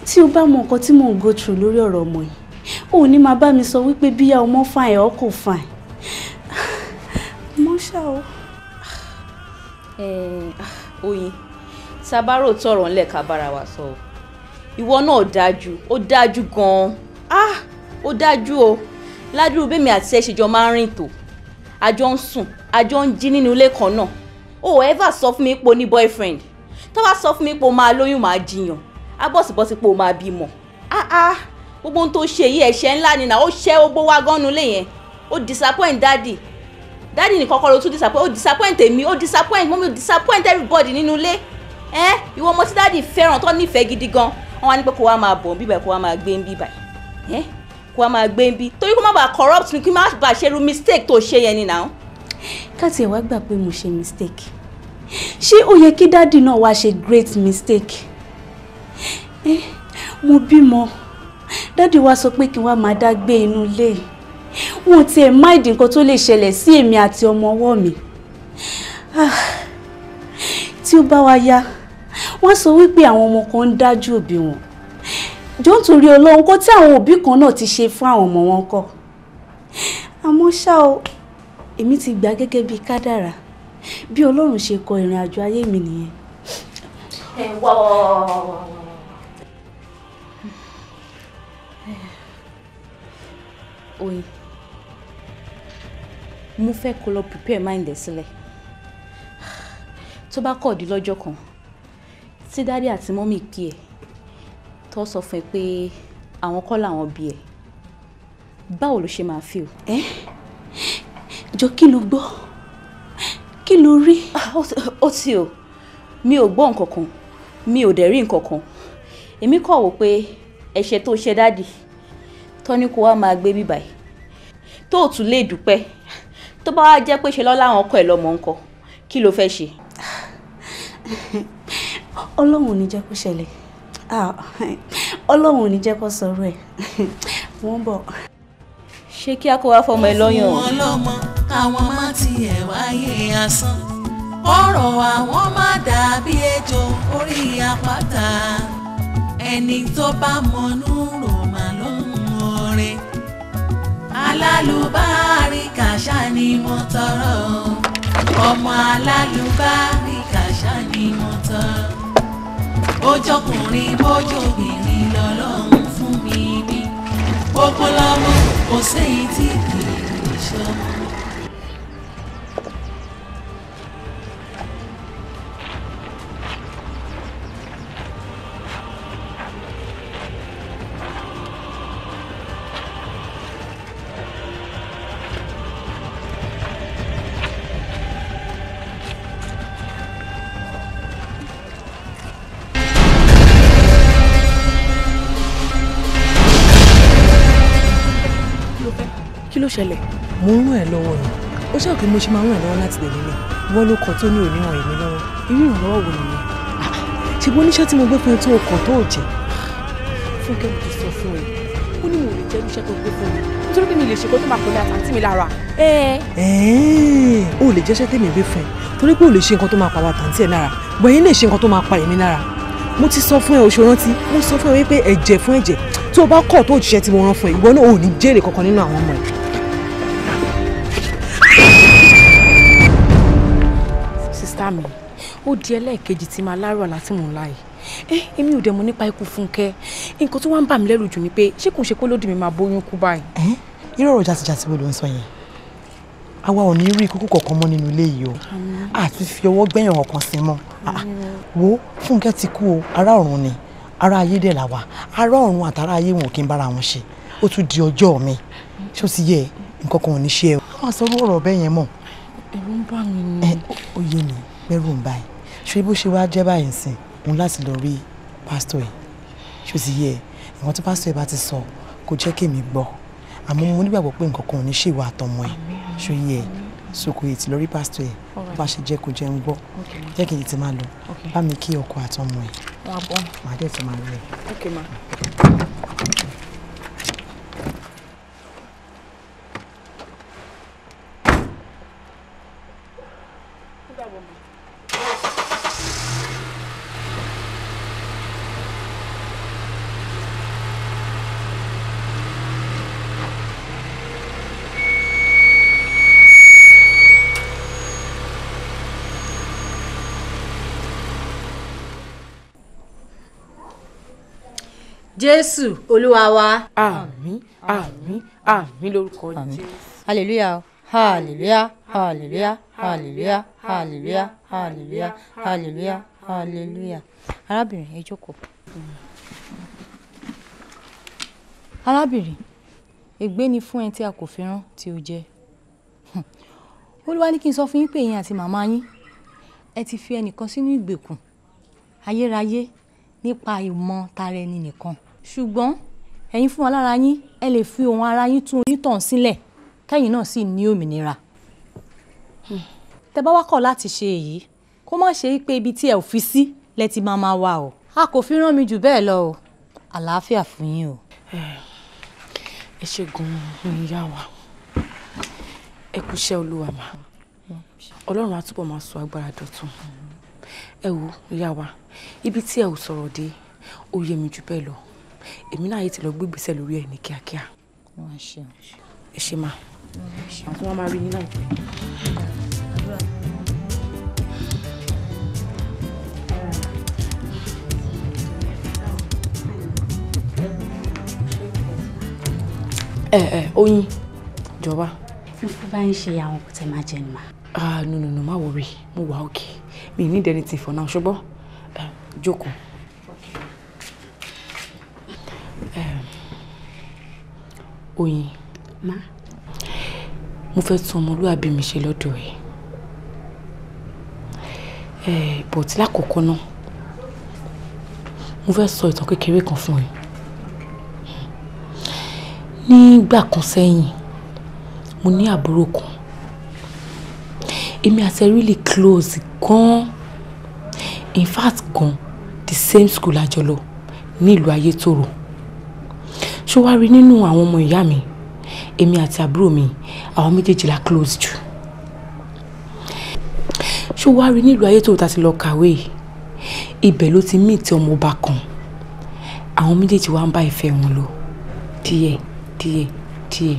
[SPEAKER 9] Tí o bá mọ nǹkan tí mò ń go through lórí ọ̀rọ̀ ọmọ yìí, òun ní máa bá mi sọ wípé bíyà ọmọ fine ọ kò fine. Mo ṣá o.
[SPEAKER 11] Oyin, sábàrò tọrọ ńlẹ̀ ká bára wa sọ o. Ìwọ náà dájú, ó dájú gan-an. Ah, ó dájú o. Ládùúgbò bẹ́mi àti ẹ ṣe jọ máa ń rìn tó, àjọ ń sùn, àjọ ń jí nínú ilé kan náà. O ò ever sọ fún mi pé o ní boyfriend. Tó bá sọ fún mi pé o máa lóyún, máa jiyàn. Á bọ̀sibọ́sí pé o máa bímọ. Ah ah, gbogbo ohun tó ṣe yìí ẹ̀ṣẹ̀ ńlá ni nà, ó ṣẹ́ gbogbo wa gan-an nulẹ̀ yẹn. Ó disappoint daddy. Daddy nìkan kọ́ ló tún disappoint, ó disappoint èmi, ó disappoint mọ́mí, ó disappoint everybody nínú ilé. Ẹ́ ìwọ ọmọ tí daddy fẹ́ràn tó nífẹ̀ẹ́ gidi gan, wọ́n wá ní pé kó wá máa bọ̀ ń bíbà, kó wá máa gbé ń bíbà. Ẹ́ kó wá máa gbé ń bí torí kó má bàa corrupt mi, kí má bàa ṣerú mistake tó ṣe yẹn ni nà.
[SPEAKER 9] Káàtì ẹ̀ wá gbà pé mo ṣe mistake, ṣé ó yẹ kí daddy náà wá ṣe great mistake? Ẹ́ mo bímọ, daddy wá sọ pé kí n wá máa dá gbé inú ilé yìí. Wọn ò tiẹ̀ mind nǹkan tó lè ṣẹlẹ̀ sí èmi àti ọmọ ọwọ́ mi. Tí ó bá wa yá, wọ́n sọ wípé àwọn ọmọ kan ń dájú òbí wọn. Jọ ń torí Ọlọ́run kó tí àwọn òbí kan náà ti ṣe fún àwọn ọmọ wọn kọ́. Àmọ́ ṣá o, èmi ti gbà gẹ́gẹ́ bíi kádàrá bí Ọlọ́run ṣe kọ ìrìn àjò ayé mi nìyẹn.
[SPEAKER 11] Ẹ wá wá wá wá wá wá. Oyin, mo fẹ́ kó lọ prepare mind ẹ̀ sílẹ̀. Tó bá kọ̀ di lọ́jọ́ kan tí daddy àti mummy kí ẹ, tó sọ fún ẹ pé àwọn kọ́ làwọn bí ẹ, báwo ló ṣe máa feel?
[SPEAKER 9] Ẹ jọ, kí ló gbọ́, kí ló rí?
[SPEAKER 11] Ó ti o, mi ò gbọ́ nǹkan kan, mi ò dẹ̀ rí nǹkan kan. Èmi kọ̀ wò pé ẹ̀ṣẹ̀ tó ṣe daddy tó ní kó wá máa gbé bíbà yìí, tó ò tún lè dúpẹ́, tó bá wá jẹ́ pé ṣe lọ́la àwọn ọkọ ẹ̀ lọ́mọ ńkọ́, kí ló fẹ́ ṣe?
[SPEAKER 9] Ọlọ́run ò ní jẹ́ kó ṣẹlẹ̀. Ọlọ́run ò ní jẹ́ kó sọ̀rọ̀ ẹ̀. Wọ́n bọ̀.
[SPEAKER 11] Ṣé kí a kó wá fọmọ ẹ lọ́yàn?
[SPEAKER 1] Fún wọn lọ́mọ káwọn má tiẹ̀ wáyé asán, ọ̀rọ̀ àwọn má dàbí ejò orí àpáta. Ẹni tó bá mọnú rò mà ló ń mọre. Alálùbáríkà ṣá ni mo tọrọ, ọmọ alálùbáríkà ṣá ni mo tọrọ. Bójọkùnrin bójobìnrin lọ́lọ́run fún mi bí gbogbo lọ́mọ, kò séyìí tí kì í ṣọmọ.
[SPEAKER 2] Kí ló ṣẹlẹ̀?
[SPEAKER 5] Mo ń ràn ẹ́ lọ́wọ́ ni. Ó ṣáà pé mo ṣe máa ń ràn ẹ́ lọ́wọ́ láti lè nílé. Wọ́n ló kọ tó ní òní ràn èmi lọ́wọ́.
[SPEAKER 2] Irú ìrànlọ́wọ́ wo nìyẹn?
[SPEAKER 5] Ṣe bó níṣẹ́ tí mo gbé fún ẹ tó o kọ̀ tó o jẹ́?
[SPEAKER 2] Fúnkẹ́, mo ti sọ fún ẹ. Ó ní mo lè jẹ́ iṣẹ́ tó gbé fún mi. Nítorí pé mi lè ṣe kó tó máa pèmí àtàntí mi lára.
[SPEAKER 5] O lè jẹ́ṣẹ́ tèmi gbé fún ẹ torí pé o lè ṣe nǹkan tó máa pa wa tàǹtí ẹ lára. Bọ̀yìn lè ṣe nǹkan tó máa pa èmi lára. Mo ti sọ fún ẹ, oṣù rántí, mo sọ fún ẹ wípé ẹ̀jẹ̀ fún ẹ̀jẹ̀, tó o bá kọ̀ tó òṣìṣẹ́ tí mo rán fún ẹ, ìwọ náà ò ní jèrè kankan nínú àwọn ọmọ ẹ.
[SPEAKER 2] Sister mi, ó di ẹlẹ́ẹ̀kejì tí máa lárò àlá tí mò ń lá yìí. Ẹ èmi ò dẹ̀ mọ̀ nípa ikú Fúnkẹ́. Nǹkan tó wá ń bà mí lẹ́rù jù ni pé ṣé kò ń ṣe pé lódì mi máa bóyún kú báyìí?
[SPEAKER 5] Irú ọ̀rọ̀ jàtijàti wo ló ń sọ yẹn? Àwa ò ní rí ikú kọ̀ọ̀kan mọ́ nínú ilé yìí o. Àti fi ọwọ́ gbẹ̀yàn ọ̀kan sí mọ́. Wo, Fúnkẹ́ ti kú o, ará ọ̀run ni, ará ayé dẹ̀ là wá. Ará ọ̀run àtàrà ayé wọn ò kí ń bára wọn ṣe. Ó tún di ọjọ́ mi. Ṣé ó ti yẹ nǹkan kan ò ní ṣe ẹ? Wọ́n sọ ọ̀rọ̀ bẹ́ẹ̀ yẹn mọ̀.
[SPEAKER 2] Ẹ̀rù ń bà mí ni.
[SPEAKER 5] Ó yé mi, bẹ́rù ń bà ẹ́. Ṣé bó ṣe wá jẹ́ báyìí sìn, òun láti lọ rí pásítọ̀ ẹ̀. Ṣé ó ti yẹ ẹ? Ìwọ̀n tí pásítọ̀ ẹ̀ bá ti sọ kò jẹ́ kémi gbọ́. Àmọ́ mo nígbàgbọ́ pé nǹkan kan ò ní ṣe ìwà àtọmọ ẹ̀. Ṣé ó yẹ ẹ? Soko yìí ti lọ rí pásítọ̀ ẹ̀. Bó bá ṣe jẹ́ kó jẹ́ ń gbọ́. Jẹ́ kí n ti máa lọ. Bá mi kí ọkọ àtọmọ ẹ̀. Màá dẹ̀ ti máa rí ẹ.
[SPEAKER 2] Okay, ma.
[SPEAKER 19] Jésù Olúwa wa.
[SPEAKER 2] Àmín, àmín, àmín lórúkọ Jésù.
[SPEAKER 19] Hallelujah, hallelujah, hallelujah, hallelujah, hallelujah, hallelujah, hallelujah, hallelujah. Arábìnrin, ẹ jókòó. Arábìnrin, ègbé ni fún ẹni tí a kò fi rán tí ó jẹ́. Olúwa ní kí n sọ fún yín pé ẹ̀yin àti màmá yín ẹ ti fi ẹnìkan sínú ìgbèkùn ayérayé nípa ìmọ̀ tara ẹni nìkan. Ṣùgbọ́n ẹ̀yin fún wa lára yín, ẹ lè fi ohun ara yín tún onítọ̀hún sílẹ̀ kẹ́yìn náà sì ní òmìnira. Tẹ́ bá wá kọ̀ láti ṣe èyí, kó má ṣe pé ibi tí ẹ ò fi sí lẹ ti máa máa wà o. A kò fi rán mi jù bẹ́ẹ̀ lọ o. Àlàáfíà fún yín o.
[SPEAKER 2] Ẹ ṣé gan-an ìyá wa, ẹ kú iṣẹ́ Olúwa mà.
[SPEAKER 10] Ọlọ́run á túbọ̀ máa sọ agbára dọ̀tun. Ẹ wo ìyá wa, ibi tí ẹ ò sọ̀rọ̀ dé ó yé mi jù bẹ́ẹ̀ lọ. Èmi náà yìí ti lọ gbégbèsè lórí ẹ̀ ní kíákíá. Ẹ ṣe máa. Àwọn wọn máa rí yín láìpẹ́. Ẹ Oyin, jọ̀wọ́.
[SPEAKER 9] Fúnfún bá ń ṣe àwọn kò tẹ máa jẹ ni mà.
[SPEAKER 10] Ah, no, no, no, má worry, mo wà okay. Mi need anything for now, ṣùgbọ́n jókòó. Oyin.
[SPEAKER 9] Ma.
[SPEAKER 10] Mo fẹ́ tún ọmọlúwàbí mi ṣe lọ́dọ̀ ẹ̀. But lákòókò náà, mo fẹ́ sọ ìtàn kékeré kan fún ẹ. Nígbà kan sẹ́yìn, mo ní àbúrò kan. Èmi àti ẹ really close gan. In fact gan, the same school a jọ lọ ní ìlú Ayétòrò. Ṣé wàá rí nínú àwọn ọmọ ìyá mi, èmi àti àbúrò mi, àwọn méjèèjì la close jù. Ṣé wàá rí nílùú Ayétòrò tá ti lọ kàwé, ibẹ̀ ló ti meet ọmọọba kan. Àwọn méjèèjì wá ń bá ìfẹ́ wọn lọ díẹ̀ díẹ̀ díẹ̀.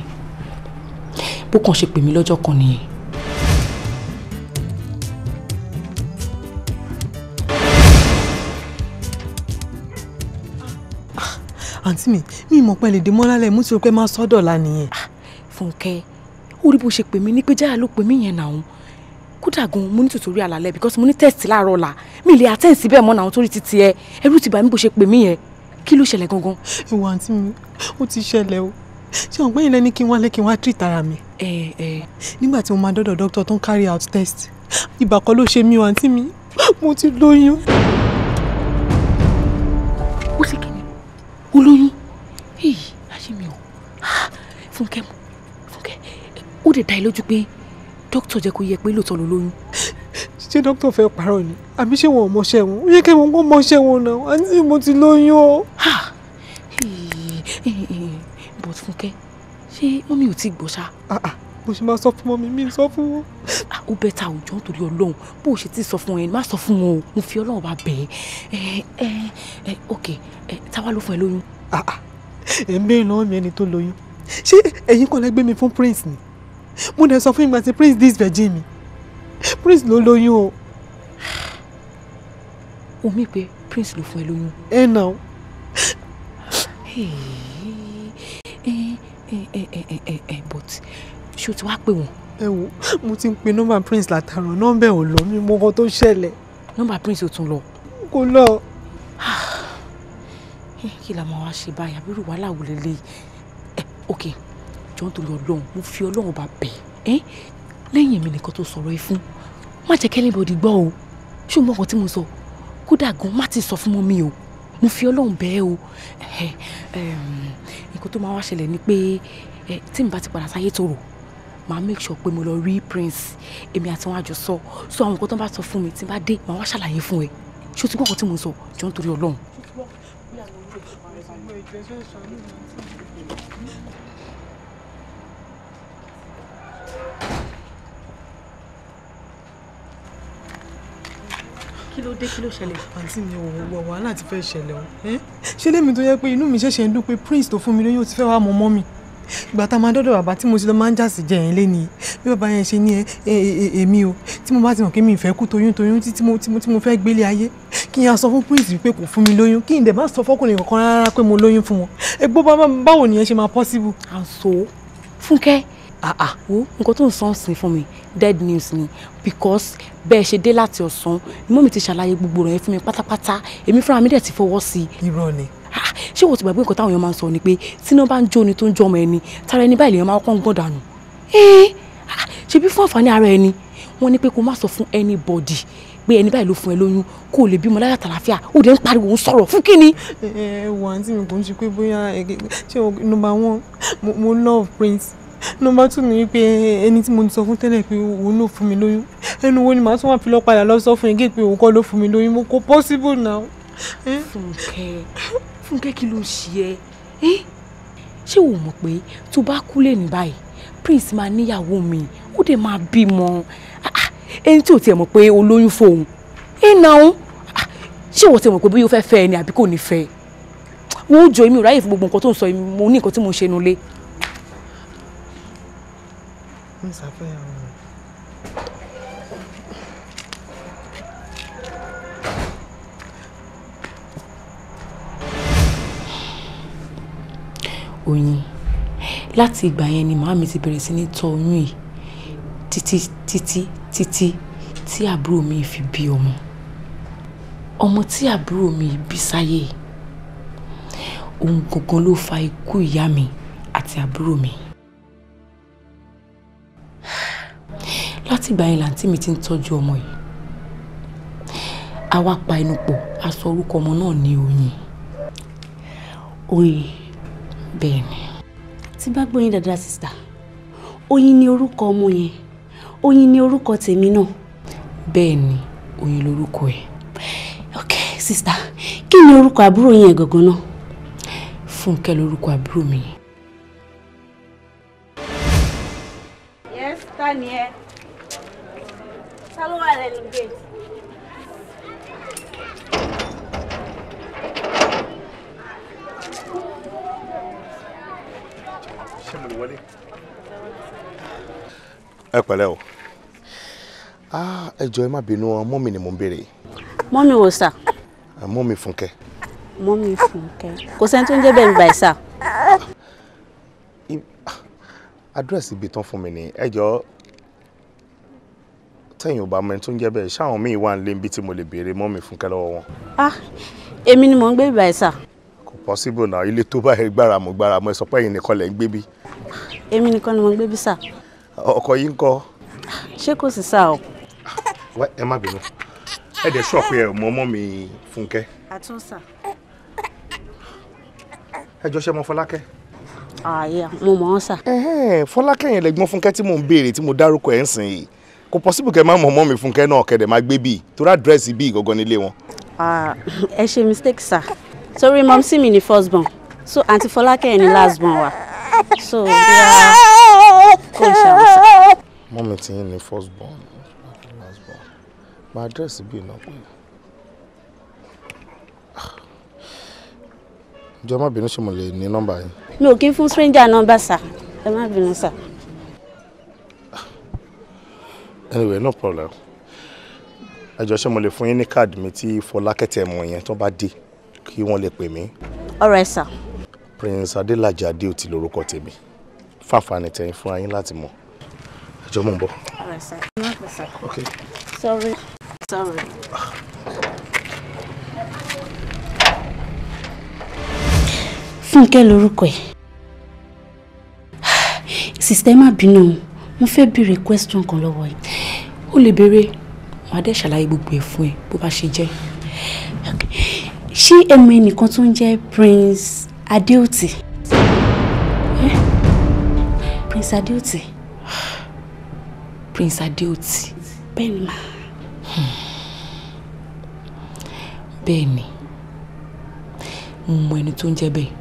[SPEAKER 10] Bó kàn ṣe pè mí lọ́jọ́ kan nìyẹn.
[SPEAKER 18] Àǹtí mi, mi mọ̀ pé lè dé mọ́lálẹ̀ mú tí o pé máa sọ́dọ̀ la nìyẹn.
[SPEAKER 10] Fúnkẹ́, ó rí bó ṣe pè mí ní pé Jáyà ló pè mí yẹn náà. Kódà gan mo ní tòtòrí àlàlẹ́ because mo ní test láàárọ̀ ọ̀la. Mi lè attend síbẹ̀ mọ́ náà torí títí ẹ. Ẹrú ti bà mí bó ṣe pè mí yẹn. Kí ló ṣẹlẹ̀ gangan?
[SPEAKER 18] Ìwà àǹtí mi, ó ti ṣẹlẹ̀ o. Ṣé àwọn gbẹ́yìn lẹ́ni kí n wálé kí n wá treat ara mi? Nígbà tí mo máa dọ́dọ̀ doctor tó ń carry out test, ibà kọ́ ló ṣe mí o àǹtí mi, mo ti lóyún.
[SPEAKER 10] Ó sì kí ni? Ó lóyún? Èyí, ayé mi o. Fúnkẹ́, Fúnkẹ́, ó dẹ̀ dá ẹ lójú pé dókítà jẹ́ kó yẹ pé lóòótọ́ ló lóyún.
[SPEAKER 18] Ṣé dókítà fẹ́ parọ́ ni? Àbí ṣé wọn ò mọṣẹ́ wọn? Ó yẹ kí wọn kó mọṣẹ́ wọn náà. Àǹtí mo ti lóyún o.
[SPEAKER 10] But Fúnkẹ́, ṣé mọ́mí ò tí gbọ́ ṣá?
[SPEAKER 18] Bó ṣe máa sọ fún mọ́mí, mi sọ fún wọn.
[SPEAKER 10] Ó bẹ́tà òjò nítorí Ọlọ́run. Bó o ṣe ti sọ fún ẹ, má sọ fún wọn o. Mo fi Ọlọ́run bá bẹ̀ ẹ́. Ok, táwa ló fún ẹ lóyún?
[SPEAKER 18] Ẹ ń béèrè lọ́wọ́ mi ẹni tó lóyún. Ṣé ẹ̀yin kọ́ lẹ gbé mi fún Prince ni? Mo dẹ̀ sọ fún ìgbà tí Prince dis virgin mi. Prince ló lóyún o.
[SPEAKER 10] O mí pé Prince ló fún ẹ lóyún?
[SPEAKER 18] Ẹ nà o.
[SPEAKER 10] But ṣé o ti wá pè wọ́n?
[SPEAKER 18] Ẹ wo, mo ti ń pe nọ́mbà Prince látàárọ̀, nọ́mbà ò lọ, mi mọ nǹkan tó ṣẹlẹ̀.
[SPEAKER 10] Nọ́mbà Prince ò tún lọ?
[SPEAKER 18] Kò lọ.
[SPEAKER 10] Kí la máa wá ṣe báyìí? Àbí irú wàhálà wo leléyìí? Ok, jọ̀ọ́ nítorí Ọlọ́run, mo fi Ọlọ́run bá bẹ̀ ẹ́. Lẹ́yìn èmi nìkan tó sọ̀rọ̀ ẹ fún, má jẹ́ kí anybody gbọ́ o. Ṣé o mọ nǹkan tí mo sọ? Kódà gan, má ti sọ fún mọ́mí o. Mo fi Ọlọ́run bẹ̀ ẹ́ o. Nǹkan tó máa wá ṣẹlẹ̀ ni pé tí n bá ti padà sáyé tòrò, màá make sure pé mo lọ rí Prince. Èmi àti wọn á jọ sọ. So àwọn nǹkan tó bá sọ fún mi tí n bá dé, màá wá ṣàlàyé fún ẹ. Ṣé o ti gbọ́ nǹkan tí mo sọ? Jọ̀ọ́ nítorí Ọlọ́run. Kí ló dé, kí ló ṣẹlẹ̀?
[SPEAKER 18] Àǹtí mi ò wọ wàhálà ti fẹ́ ṣẹlẹ̀ o. Ṣé lèmi tó yẹ pé inú mi ṣẹ̀ṣẹ̀ ń dùn pé Prince tó fún mi lóyún ó ti fẹ́ wá mọ mọ́ mi. Ìgbà tá a máa dọ́dọ̀ bàbá tí mo ti lọ máa ń jà sí jẹ yẹn léni. Bí bàbá yẹn ṣe ní èmi o, tí mo bá ti mọ̀ kí mi ìfẹ́ kú toyún toyún tí mo fẹ́ gbélé ayé. Kí n yà sọ fún Prince pé kò fún mi lóyún, kí n dẹ̀ má sọ fọ́kùnrin kankan rárá pé mo lóyún fún wọn. Ẹ gbọ́ báwo nìyẹn ṣe máa possible?
[SPEAKER 10] And so, Fúnkẹ́, wo nǹkan tó ń sọ ń sìn fún mi dead news ni, because bẹ́ẹ̀ ṣe dé láti ọ̀sán ni mọ́mí ti ṣàlàyé gbogbo rẹ̀ fún mi pátápátá, èmi fúnra mi dẹ̀ ti fọwọ́ sí i.
[SPEAKER 18] Irọ́ ni.
[SPEAKER 10] Ṣé wọ́n ti gbàgbé nǹkan táwọn èèyàn máa ń sọ ni pé tíná bá ń jó ni tó ń jó ọmọ ẹni, tara ẹni báyìí lèèyàn máa kọ́ ń gbọ̀n dànù. Ṣebí fún àǹfààní ara ẹni, wọ́n ní pé kó má sọ fún anybody pé ẹni báyìí ló fún ẹ lóyún, kó o lè bímọ láyà tàlàáfíà. Ó dẹ̀ ń pariwo ń sọ̀rọ̀ fún kíni.
[SPEAKER 18] Ẹ wo àǹtí mi, kò ń ṣe pé bóyá ṣé number one mo love Prince, number two ni pé ẹni tí mo ti sọ fún tẹ́lẹ̀ pé òun ló fún mi lóyún, ẹnu wo ni màá tún wá fi lọ padà lọ sọ fún ẹ pé òun kọ́ ló fún mi lóyún? Mo kò possible now.
[SPEAKER 10] Fúnkẹ́, Fúnkẹ́, kí ló ń ṣe ẹ́? Ṣé o mọ̀ pé tó bá kú lè ní báyìí, Prince máa níyàwó mi, ó dẹ̀ máa bímọ.
[SPEAKER 2] Ẹni tí ò tiẹ̀ mọ̀ pé o lóyún fóun. Ẹ náà ṣé ìwọ ti mọ̀ pé bóyá o fẹ́ fẹ́ ẹ ni àbí kò ní fẹ́ ẹ? Wọ́n ó jọ èmi ò ráyè fún gbogbo nǹkan tó ń sọ, mo ní nǹkan tí mo ń ṣe nulẹ̀. Oyin, láti ìgbà yẹn ni màámi ti bẹ̀rẹ̀ sí ní tọ́ oyún yìí títí títí títí tí àbúrò mi fi bí ọmọ. Ọmọ tí àbúrò mi bí sáyé, òun gangan ló fa ikú ìyá mi àti àbúrò mi. Láti ìgbà yẹn làǹtí mi ti ń tọ́jú ọmọ yìí. A wá pa ẹnu pọ̀, a sọ orúkọ ọmọ náà ní Oyin.
[SPEAKER 9] Oyin.
[SPEAKER 2] Bẹ́ẹ̀ ni.
[SPEAKER 9] Tí bá gbóyin dáadáa sísá, Oyin ni orúkọ ọmọ yẹn, Oyin ni orúkọ tèmi náà.
[SPEAKER 2] Bẹ́ẹ̀ ni, Oyin lorúkọ ẹ̀.
[SPEAKER 9] Ok sísá, kí ni orúkọ àbúrò yẹn gangan náà?
[SPEAKER 2] Fúnkẹ́ lorúkọ àbúrò mi.
[SPEAKER 9] Yes, ta ni ẹ? Ta ló wà lẹ́nu gate?
[SPEAKER 16] Ṣé mo lè wọlé? Ẹ pẹ̀lẹ́ o. Ẹ jọ̀ọ́ ẹ má bínú, mọ́mì ni mò ń béèrè.
[SPEAKER 9] Mọ́mì wo sà?
[SPEAKER 16] Mọ́mì Fúnkẹ́.
[SPEAKER 9] Mọ́mì Fúnkẹ́. Kò sẹ́ni tó ń jẹ́ bẹ́ẹ̀ nígbà yìí sà.
[SPEAKER 16] Àdírẹ́sì ibi tán fún mi ni. Ẹ jọ̀ọ́ tẹ̀yin ò bá mọ ẹni tó ń jẹ́ bẹ́ẹ̀, ṣáwọn míì wà nílé níbi tí mo lè béèrè mọ́mì Fúnkẹ́ lọ́wọ́ wọn.
[SPEAKER 9] Èmi ni mò ń gbé ibà yìí sà.
[SPEAKER 16] Kò possible náà, ilé tó báyìí gbáramù gbáramù, ẹ sọ pé ẹ̀yin nìkan lẹ̀ ń gbé bí.
[SPEAKER 9] Èmi nìkan ni mò ń gbé bí sà.
[SPEAKER 16] Ọkọ yín ńkọ́?
[SPEAKER 9] Ṣé kò sí sà o?
[SPEAKER 16] Ẹ má bínú, ẹ dẹ̀ sọ pé ẹ mọ mọ́mì Fúnkẹ́.
[SPEAKER 9] Àtún sà.
[SPEAKER 16] Ẹ jọ ṣe mọ Fọlákẹ́?
[SPEAKER 9] Àyà, mo mọ̀ ọ́n sà.
[SPEAKER 16] Fọlákẹ́ yẹn lẹ́gbọ́n Fúnkẹ́ tí mò ń béèrè tí mo dárúkọ ẹ̀ ń sìn yìí. Kò possible kẹ́ má mọ̀ mọ́mì Fúnkẹ́ náà kẹ́ dẹ̀ má gbé bíi torí àdírẹ́sì bíi gangan nílé wọn.
[SPEAKER 9] Ẹ ṣe mistake sà. Torí mọ́mísí mi ni first born, so àǹtí Fọlákẹ́ yẹn ni last born wa. So bóyá kò ṣe àwọn sà.
[SPEAKER 16] Mọ́mì tí yín ni first born, last born. Ma àdírẹ́sì bíi náà pé. Jọ̀ọ́ má bínú, ṣé mo lè ní nọ́mbà yín?
[SPEAKER 9] Mi ò kí ń fún stranger nọ́mbà sà, ẹ má bínú sà.
[SPEAKER 16] Anyway, no problem. Ẹ jọ̀ọ́ ṣé mo lè fún yín ní káàdì mi tí Fọlákẹ́ tẹ́ mọ̀ yẹn tó bá dé kí wọ́n lè pè mí.
[SPEAKER 9] All right sir.
[SPEAKER 16] Prince Adélájà Adéòtí lorúkọ tèmi. Fáfàní tẹ̀yìn fúnra yín láti mọ̀. Ẹ jọ̀ọ́ mò ń bọ̀.
[SPEAKER 9] All right sir.
[SPEAKER 16] Okay.
[SPEAKER 9] Sorry. Sorry. Fúnkẹ́ lorúkọ ẹ̀. Sister, ẹ má bínú, mo fẹ́ béèrè question kan lọ́wọ́ yìí.
[SPEAKER 2] Ó lè béèrè, màá dẹ̀ ṣàlàyé gbogbo ẹ̀ fún ẹ bó bá ṣe jẹ́.
[SPEAKER 9] Ṣé ẹ mọ ẹnìkan tó ń jẹ́ Prince Adéòtí? Prince Adéòtí.
[SPEAKER 2] Prince Adéòtí.
[SPEAKER 9] Bẹ́ẹ̀ ni mà.
[SPEAKER 2] Bẹ́ẹ̀ ni, mo mọ ẹni tó ń jẹ́ bẹ́ẹ̀.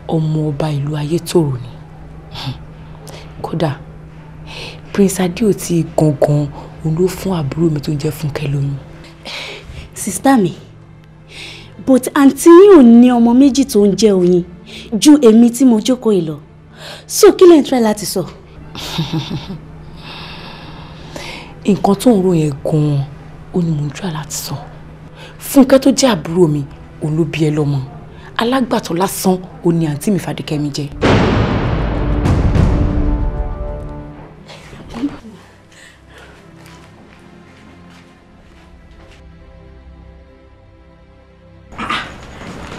[SPEAKER 2] Ọmọ ọba ìlú Ayétòrò ni. Kódà Prince Adéòtí gangan òun ló fún àbúrò mi tó ń jẹ́ Fúnkẹ́ lóyún.
[SPEAKER 9] Sister mi, but àǹtí yín ò ní ọmọ méjì tó ń jẹ́ Oyin ju èmi tí mo jókòó yìí lọ, so kí lẹ ń try láti sọ?
[SPEAKER 2] Nǹkan tó ń rò yẹn gan-an ó ní mò ń try láti sọ. Fúnkẹ́ tó jẹ́ àbúrò mi òun ló bí ẹ lọ́mọ. Alágbàtọ́ lásán òun ni àǹtí mi Fadékẹ́mi jẹ́.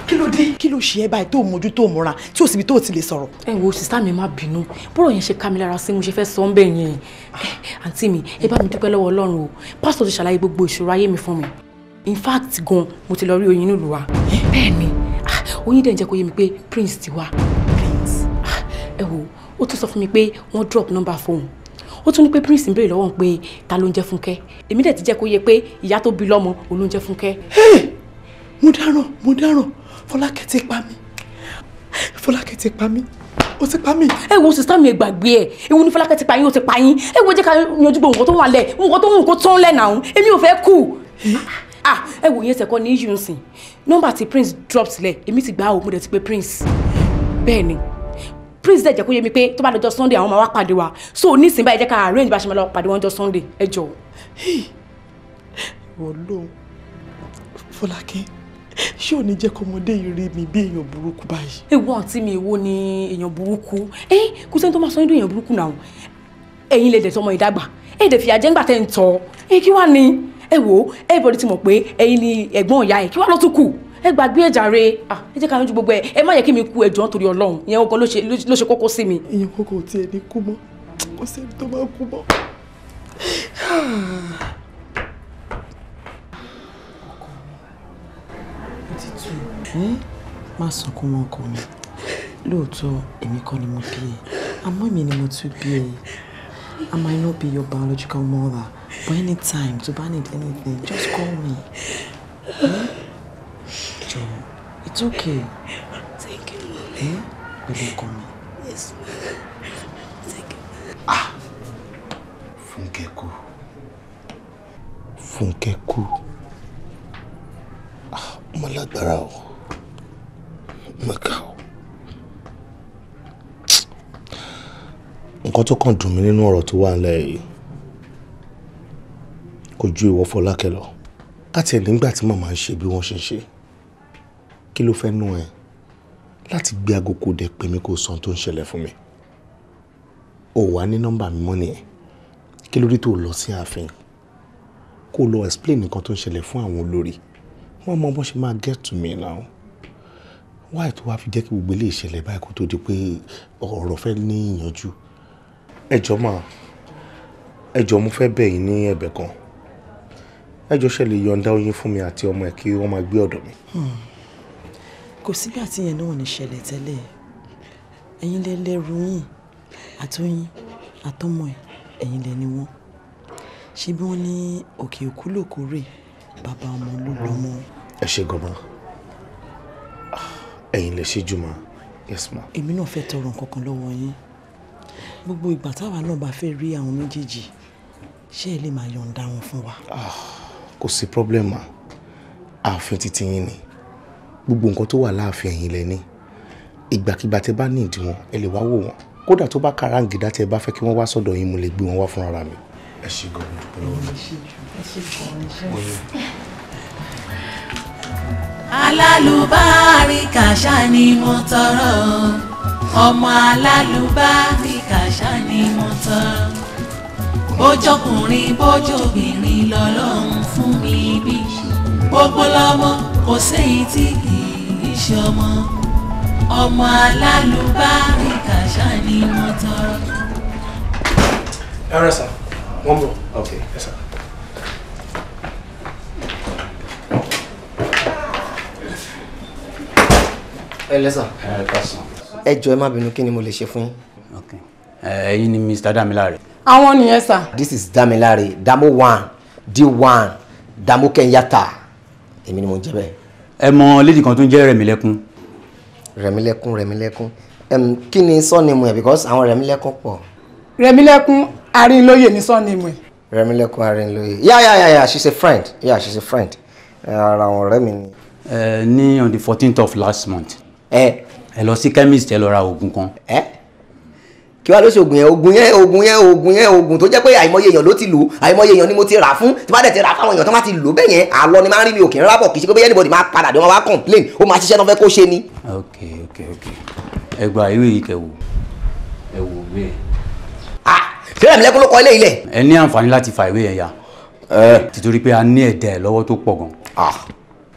[SPEAKER 5] Kí ló dé? Kí ló ṣe ẹ́ báyìí tó mójú tó múra tí ò síbi tó ti lè sọ̀rọ̀?
[SPEAKER 2] Ẹ wo sísá mi, má bínú, bọ́rọ̀ yẹn ṣe ká mi lára sí mo ṣe fẹ́ sọ ń bẹ̀ yẹn. Àǹtí mi, ẹ bá mi dúpẹ́ lọ́wọ́ Ọlọ́run o, pásítọ̀ ti ṣàlàyé gbogbo ìṣòro ayé mi fún mi. In fact gan, mo ti lọ rí Oyin nílùú wa. Bẹ́ẹ̀ ni, Oyin dẹ̀ ń jẹ́ kó yé mi pé Prince ti wá. Prince. Ẹ wo, ó tún sọ fún mi pé wọ́n drop number fóun. Ó tún ní pé Prince ń béèrè lọ́wọ́ pé ta ló ń jẹ́ Fúnkẹ́. Èmi dẹ̀ ti jẹ́ kó yé pé ìyá tó bí lọ́mọ òun ló ń jẹ́ Fúnkẹ́.
[SPEAKER 5] Mo dáràn, mo dáràn. Fọlákẹ́ ti pa mí. Fọlákẹ́ ti pa mí.
[SPEAKER 18] Ó ti pa mí.
[SPEAKER 2] Ẹ wo sister mi, ẹ gbàgbé ẹ. Ewu ní Fọlákẹ́ ti pa yín, ó ti pa yín. Ẹ wo, jẹ́ ká yanjú gbogbo nǹkan tó wà lẹ̀, nǹkan tó ń kó tán lẹ̀ náà. Èmi ò fẹ́ kú. Ah, ẹ wò, yẹn sẹ̀kọ́ ní issue nsìn. Nọ́mbà tí Prince drop sílẹ̀, èmi ti gbà ó, mo dẹ̀ ti pé Prince. Bẹ́ẹ̀ ni. Prince dẹ̀ jẹ́ kó yé mi pé tó bá dọjọ́ Sunday, àwọn máa wá pàdé wa. So nísìnyí báyìí, jẹ́ ká arrange bá ṣe máa lọ pàdé wọn jọ Sunday. Ẹ jọ̀ọ́.
[SPEAKER 18] Ìwọ lóhùn, Fọlákẹ́, ṣé ò ní jẹ́ kọ́mọdé yìí rí mi bí èèyàn burúkú báyìí?
[SPEAKER 2] Ewu àǹtí mi, èwo ni èèyàn burúkú? Ẹ kò sẹ́ni tó máa sọ yín dún èèyàn burúkú náà. Ẹ̀yin lè dẹ̀ tọmọ ìdàgbà. Ẹ dẹ̀ fìyà jẹ ńgbà tẹ́ ń tọ́. Ẹ kí wá ni? Ẹ wò, everybody ti mọ̀ pé ẹ̀yin ni ẹ̀gbọ́n ìyá ẹ̀. Kí wá ló tún kù? Ẹ gbàgbé ẹ̀ jàre. Ah, ẹ jẹ́ ká yanjú gbogbo ẹ̀. Ẹ má yẹ kí mi kú, ẹ jọ̀ọ́, nítorí Ọlọ́run. Ìyẹn ogun ló ṣe kókó sí mi.
[SPEAKER 18] Ìyẹn kókó tí ẹ ní kú mọ́, kò sẹ́ni tó máa kú mọ́.
[SPEAKER 5] Má sunkún mọ́, ọkọ mi. Lóòótọ́, èmi kọ́ ni mo bí ẹ, àmọ́ èmi ni mo tún bí ẹ. I might not be your biological mother, but anytime tó bá need anything, just call me. Eh? Jọ̀ọ́, it's okay.
[SPEAKER 9] Thank you, mommy.
[SPEAKER 5] Eh? Pẹ̀lú ọkọ mi.
[SPEAKER 9] Yes, ma. Thank you.
[SPEAKER 16] Fúnkẹ́ kú. Fúnkẹ́ kú. Ah, mo lágbára o. Mo kà o. Nǹkan tó kàn dùn mí nínú ọ̀rọ̀ tó wà nílẹ̀ yìí kò ju ìwọ Fọlákẹ́ lọ. Káti ẹ̀ nígbà tí màmá ń ṣe bí wọ́n ṣe ń ṣe, kí ló fẹ́ nú ẹ láti gbé aago kó dẹ̀ pè mí, kó sọ ohun tó ń ṣẹlẹ̀ fún mi? Ò wá ní nọ́mbà mi mọ́ nìyẹn. Kí ló dé tó lọ sí ààfin kó lọ explain nǹkan tó ń ṣẹlẹ̀ fún àwọn olórí? Wọ́n mọ bó ṣe máa get to me now. Why tó wá fi jẹ́ kí gbogbo ilé ìṣẹ̀lẹ̀ báyìí kó tó di pé ọ̀rọ̀ fẹ́ ní ìyànjú? Ẹ jọ̀ọ́ mà, ẹ jọ̀ọ́, mo fẹ́ bẹ̀ yín ní ẹ̀bẹ̀ kan. Ẹ jọ̀ọ́, ṣe lè yọ̀ǹda Oyin fún mi àti ọmọ ẹ̀ kí wọ́n máa gbé ọ̀dọ̀ mi?
[SPEAKER 5] Kò sígbà tí yẹn náà ò ní ṣẹlẹ̀ tẹ́lẹ̀. Ẹ̀yin lẹ lẹ́rù yín, àtọyín àtọmọ ẹ̀, ẹ̀yin lẹ ni wọ́n. Ṣé bí wọ́n ní òkè òkú lòkúrè, bàbá ọmọ ló lọ́mọ.
[SPEAKER 16] Ẹ ṣe gan-an, ẹ̀yin lè ṣe jù mà. Yes ma.
[SPEAKER 5] Èmi náà fẹ́ tọrọ nǹkan kan lọ́wọ́ yín. Gbogbo ìgbà táwa náà bá fẹ́ rí àwọn méjèèjì, ṣé ẹ lè máa yọ̀ǹda wọn fún wa?
[SPEAKER 16] Kò sí problem ma. Ààfin títí yín ni gbogbo nǹkan tó wà láàfin, ẹ̀yin lẹ ní. Ìgbàkigbà tẹ́ bá ní ìdí wọn, ẹ lè wá wò wọn. Kódà tó bá kàráǹgídá, tẹ́ bá fẹ́ kí wọ́n wá sọ́dọ̀ yín, mo lè gbé wọn wá fúnra mi. Ẹ ṣe gan-an, dúpẹ́ lọ́wọ́ mi.
[SPEAKER 1] Alálùbáríkà ṣá ni mo tọrọ, ọmọ alálùbáríkà ṣá ni mo tọrọ. Bójọkùnrin bójobìnrin lọ́lọ́run fún mi bí gbogbo lọ́mọ, kò séyìí tí kì í ṣe ọmọ. Ọmọ alálùbáríkà ṣá ni mo tọrọ.
[SPEAKER 14] Ẹ rẹ sir, wọ́n bọ̀.
[SPEAKER 7] Okay.
[SPEAKER 14] Yes, sir.
[SPEAKER 15] Ẹ lẹ́sà.
[SPEAKER 17] Ẹ káàsán.
[SPEAKER 15] Ẹ jọ̀ọ́, ẹ má bínú, kí ni mo lè ṣe fún yín?
[SPEAKER 17] Ẹ̀yin ni Mr. Damilare.
[SPEAKER 2] Àwọn nìyẹn sir.
[SPEAKER 15] This is Damilare, Damo one, D1, Damo Kenyatta. Èmi ni mo ń jẹ́ bẹ́ẹ̀.
[SPEAKER 17] Ẹ mọ lady kan tó ń jẹ́ Rẹ̀mílẹ́kún?
[SPEAKER 15] Rẹ̀mílẹ́kún, Rẹ̀mílẹ́kún. Kí ni surname ẹ̀, because àwọn Rẹ̀mílẹ́kún pọ̀.
[SPEAKER 2] Rẹ̀mílẹ́kún Arínlóye ní surname ẹ̀.
[SPEAKER 15] Rẹ̀mílẹ́kún Arínlóye. Yeah, she's a friend. Yeah, she's a friend. Ara àwọn ọ̀rẹ́ mi ni.
[SPEAKER 17] Ẹ ní on the 14th of last month.
[SPEAKER 15] Ẹ.
[SPEAKER 17] Ẹ lọ sí chemist, ẹ lọ ra oògùn kan.
[SPEAKER 15] Ẹ kí wàá ló ṣe oògùn yẹn? Oògùn yẹn, oògùn yẹn, oògùn yẹn, oògùn tó jẹ́ pé àìmọye èèyàn ló ti lò, àìmọye èèyàn ni mo ti rà fún. Tí bá dẹ̀ ti rà fáwọn èèyàn tó má ti lò bẹ́ẹ̀ yẹn, àlọ́ ni máa ń rí, mi ò kì í rábọ̀. Kì í ṣe pé bóyá anybody máa padà dé, wọn wá complain. Ó máa ṣiṣẹ́ náà fẹ́ kó ṣe ni.
[SPEAKER 17] Ok, ẹ gba ìwé yìí, kẹ́ wò, ẹ wò ìwé yẹn.
[SPEAKER 15] Ṣé Rẹ̀mílẹ́kún ló kọ ilé ilẹ̀?
[SPEAKER 17] Ẹ ní àǹfààní láti fa ìwé yẹn ya, títorí pé a ní ẹ̀dá ẹ̀ lọ́wọ́ tó pọ̀ gan.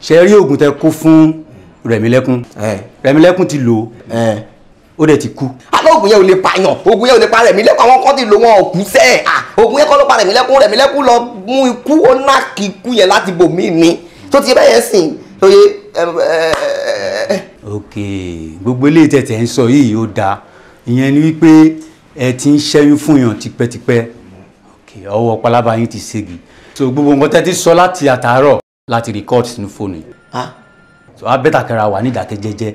[SPEAKER 17] Ṣe rí oògùn tẹ kó fún Rẹ̀mílẹ́kún, Rẹ̀mílẹ́kún ti lò ó, ó dẹ̀ ti kú.
[SPEAKER 15] Àlọ́ oògùn yẹn ò lè pààyàn, oògùn yẹn ò lè pa Rẹ̀mílẹ́kún. Àwọn kan ti lò, wọn ò kú sẹ́ẹ̀. Oògùn yẹn kọ́ ló pa Rẹ̀mílẹ́kún. Rẹ̀mílẹ́kún lọ mú ikú, ó ná kí ikú yẹn láti bò mí ni tó ti bẹ́ẹ̀ yẹn sìn tó yẹ.
[SPEAKER 17] Ok, gbogbo eléyìí tẹ̀tẹ̀ ń sọ yìí, ó dáa. Ìyẹn ni wípé ẹ ti ń ṣẹ́yún fún yàn tipẹ́tipẹ́. Ok, ọwọ́ pálábá yín ti ségi. So gbogbo nǹkan tẹ́ ti sọ láti àtàárọ̀ láti record sínú fóònù yìí, so á better kẹ́ra wà ní ìdákẹ́jẹ́jẹ́.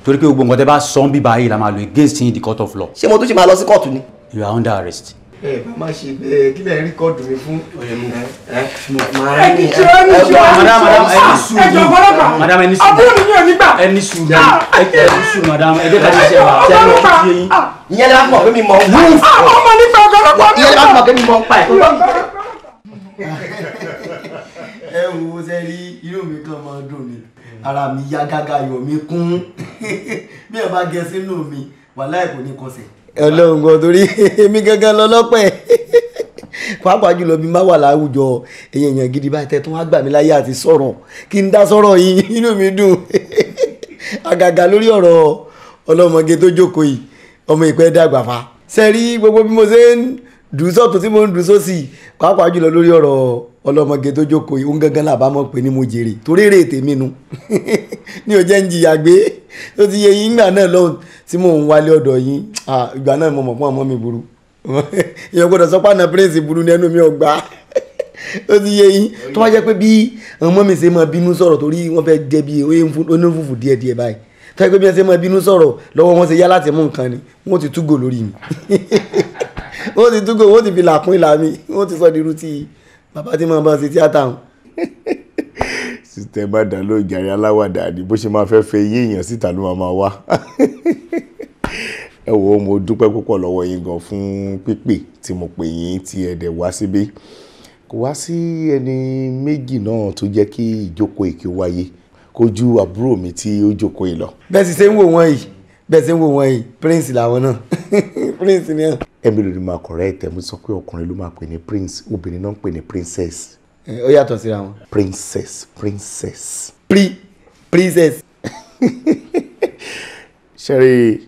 [SPEAKER 17] Torí pé gbogbo nǹkan tẹ́ bá sọ ń bíbá yìí la máa lò against in the court of law.
[SPEAKER 15] Ṣé mo tún ṣe máa lọ sí kóòtù ni?
[SPEAKER 17] You are under arrest.
[SPEAKER 4] Ẹ bá má ṣe bẹ́ẹ̀, kí lẹ ń record mi fún.
[SPEAKER 17] Madam, ẹni sùúrù.
[SPEAKER 2] Àbúrò mi ní òní gbà.
[SPEAKER 17] Ẹni sùúrù, ẹni sùúrù, madam, ẹ jẹ́ ká ṣiṣẹ́ wa.
[SPEAKER 15] Ìyẹn lè má mọ̀ pé mi mọ̀ ń pa ẹ̀.
[SPEAKER 2] Ọmọ nípa ọgọlọpàá.
[SPEAKER 15] Ìyẹn lè má mọ̀ pé mi mọ̀ ń pa ẹ̀.
[SPEAKER 20] Ẹ wo, ṣe rí inú mi kan máa dùn ni, ara mi yá gágá, ayọ̀ mi kún. Bí ẹ bá gẹ sínú mi, wàláì kò ní kọsẹ̀. Ọlọ́run gan, torí èmi gangan lọ lọ́pẹ́, pàápàá jùlọ bí má wà láwùjọ èèyàn gidi báyìí tẹ́ tún wá gbà mí láyé àti sọ̀rọ̀ kí n dá sọ̀rọ̀ yìí, inú mi dùn. Àgàgà lórí ọ̀rọ̀ ọlọ́mọge tó jókòó yìí, ọmọ ìpẹ́ dàgbà fa. Ṣe rí gbogbo bí mo ṣe ń dùn sọ́tún tí mo ń dùn sósì, pàápàá jùlọ lórí ọ̀rọ̀ ọlọ́mọge tó jókòó yìí, òun gangan làbá mọ̀ pé ní mo jèrè, torí èrè tèmi nu ní ò jẹ́ ń jìyà gbé. Tó ti yẹ yín, ìgbà náà lọ́hùn tí mò ń wálé ọ̀dọ̀ yín, ìgbà náà mo mọ̀ fún ọmọ mi burú, èèyàn gbọ́dọ̀ sọ pé àná prince burú ní ẹnu mi ò gbà. Ó ti yé yín, tó bá jẹ́ pé bí ọmọ mi ṣe máa bínú sọ̀rọ̀, torí wọ́n fẹ́ jẹ́ bí onífùfù díẹ̀díẹ̀ báyìí, tó yẹ pé bí wọ́n ṣe máa bínú sọ̀rọ̀ lọ́wọ́ wọn ṣe yá láti mú nǹkan ni, wọ́n ti túgò lórí mi, wọ́n ti túgò, wọ́n ti fi làkún ìlà mi, wọ́n ti sọ di irú ti bàbá tí màá bá ṣe tíátà hàn.
[SPEAKER 16] Sítẹ̀ bá dà ló jàre, aláwàdà ni bó ṣe máa fẹ́ fẹ́ yé èèyàn síta ló máa wá. Ẹ wo, mo dúpẹ́ púpọ̀ lọ́wọ́ yín gan fún pípè tí mo pè yín tí ẹ dẹ̀ wá síbí. Kò wá sí ẹni méjì náà tó jẹ́ kí ìjókòó èké wáyé kó ju àbúrò mi tí ó jókòó yìí lọ.
[SPEAKER 20] Bẹ́ẹ̀ sì ṣe ń wò wọ́n yìí, bẹ́ẹ̀ sì ń wò wọ́n yìí, prince làwọn náà, prince ni.
[SPEAKER 16] Ẹ̀mí ló ní máa correct ẹ̀, mo sọ pé ọkùnrin ló máa pè ní prince, obìnrin náà ń pè ní princess.
[SPEAKER 20] Ó yàtọ̀ síra wọn.
[SPEAKER 16] Princess, princess.
[SPEAKER 20] Princess.
[SPEAKER 16] Ṣẹ́rí,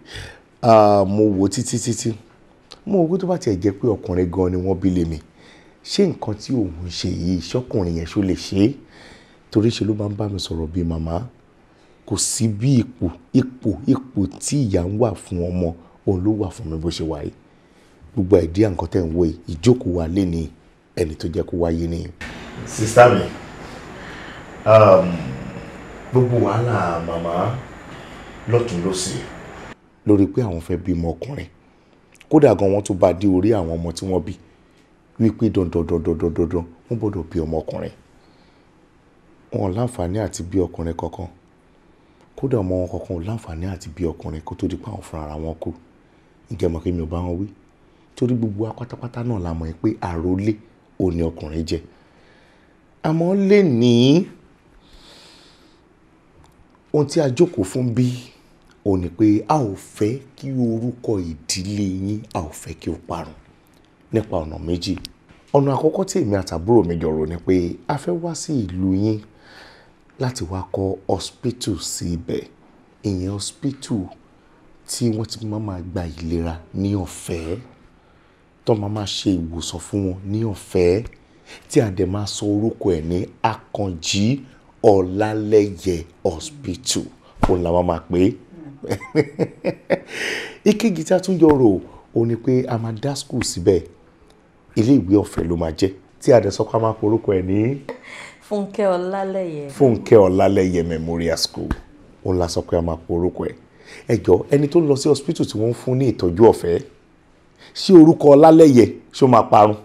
[SPEAKER 16] mo wò títí títí, mo wò pé tó bá tiẹ̀ jẹ́ pé ọkùnrin gan ni wọ́n bí lé mi, ṣé nǹkan tí òun ṣe yìí, ṣọkùnrin yẹn ṣó lè ṣe é? Torí ṣe ló máa ń bá mi sọ̀rọ̀ bíi màmá. Kò sí bí ipò ipò ipò tí ìyá ń wà fún ọmọ, òun ló wà fún mi bó ṣe wà yìí. Gbogbo àìdí nǹkan tẹ̀ ń wò yìí, ìjókòó wa lé ní ẹni tó jẹ́ kó wáyé ní. Sista mi, gbogbo wàhálà màmá lọ́tún lọ́sì lórí pé àwọn fẹ́ bímọ ọkùnrin, kódà gan wọ́n tún bá dé orí àwọn ọmọ tí wọ́n bí wípé dandan dandan dandan dandan wọ́n gbọ́dọ̀ bí ọmọkùnrin. Wọn ò láǹfààní àti bí ọkùnrin kankan, kódà ọmọ wọn kankan ò láǹfààní àti bí ọkùnrin kó tó di pé àwọn fúnra ara wọn kú. Ǹjẹ́ mọ̀ kí mi ò bá wọn wí? Torí gbogbo wa pátápátá náà la mọ̀ pé àrólé ò ní ọkùnrin jẹ́. Àmọ́ lè ní ohun tí a jókòó fún bí ò ní pé a ò fẹ́ kí orúkọ ìdílé yín, a ò fẹ́ kí ó parun nípa ọ̀nà méjì. Ọ̀nà àkọ́kọ́ tí èmi àtàbúrò mi jọ rò ni pé a fẹ́ wá sí ìlú yín láti wá kọ́ hospital sí ibẹ̀. Ìyẹn hospital tí wọ́n ti máa gba ìlera ní ọ̀fẹ́, tó máa ṣe ìwòsàn fún wọn ní ọ̀fẹ́, tí a dẹ̀ máa sọ orúkọ ẹ̀ ní Àkànjí Ọlálẹ́yẹ Hospital, òun làwọn máa pè é. Ìkejì tí a tún jọ rò ó ní pé a máa dá school síbẹ̀, ilé ìwé ọ̀fẹ́ ló máa jẹ́, tí a dẹ̀ sọ pé a máa porúkọ ẹ̀ ní
[SPEAKER 8] Fúnkẹ́ Ọlálẹ́yẹ.
[SPEAKER 16] Fúnkẹ́ Ọlálẹ́yẹ Memorial School, òun la sọ pé a máa porúkọ ẹ̀. Ẹ jọ, ẹni tó ń lọ sí hospital tí wọ́n ń fún ní ìtọ́jú ọ̀fẹ́, ṣé orúkọ Ọlálẹ́yẹ ṣó máa parun?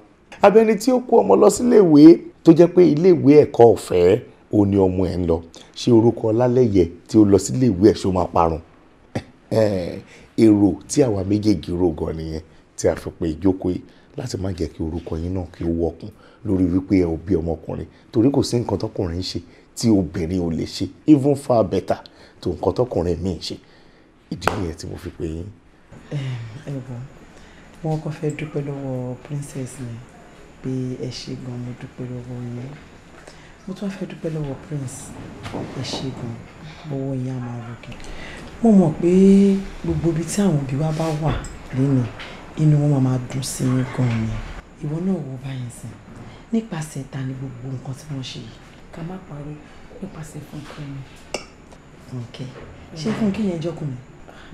[SPEAKER 16] Abẹ́ni tí ó kó ọmọ lọ sílé ìwé tó jẹ́ pé ilé ìwé ẹ̀kọ́ ọ̀fẹ́ òun ni ọmọ ẹ̀ ń lọ, ṣé orúkọ Ọlálẹ́yẹ tí ó lọ sílé ìwé ẹ̀ ṣó máa parun? Èrò tí àwa méjèèjì rò gan nìyẹn tí a fi pe ìjókòó yìí, láti má jẹ́ kí orúkọ yín náà kí ó wọkùn lórí wípé ẹ ò bí ọmọkùnrin, torí kò sí nǹkan tọkùnrin ń ṣe tí obìnrin ò lè ṣe, even far better tó nǹkan tọkùnrin míì ń ṣe. Ìdí nìyẹn tí mo fi pè yín.
[SPEAKER 5] Ẹ wọ, wọn kò fẹ́ dúpẹ́ lọ́wọ́ princess mi pé ẹ ṣé gan, mo dúpẹ́ lọ́wọ́ yín. Mo tún fẹ́ dúpẹ́ lọ́wọ́ prince, ẹ ṣé gan, owó yín á máa ròkè. Mo mọ̀ pé gbogbo ibi tí àwọn òbí wa bá wà lénìí, inú wọn máa dùn sí yín gan ni. Ìwọ náà wo báyìí sìn, nípasẹ̀ ta ni gbogbo nǹkan tí wọ́n ṣe yìí?
[SPEAKER 10] Ká má parọ́, nípasẹ̀ Fúnkẹ́ ni.
[SPEAKER 5] Fúnkẹ́, ṣé Fúnkẹ́ yẹn jọkùnrin?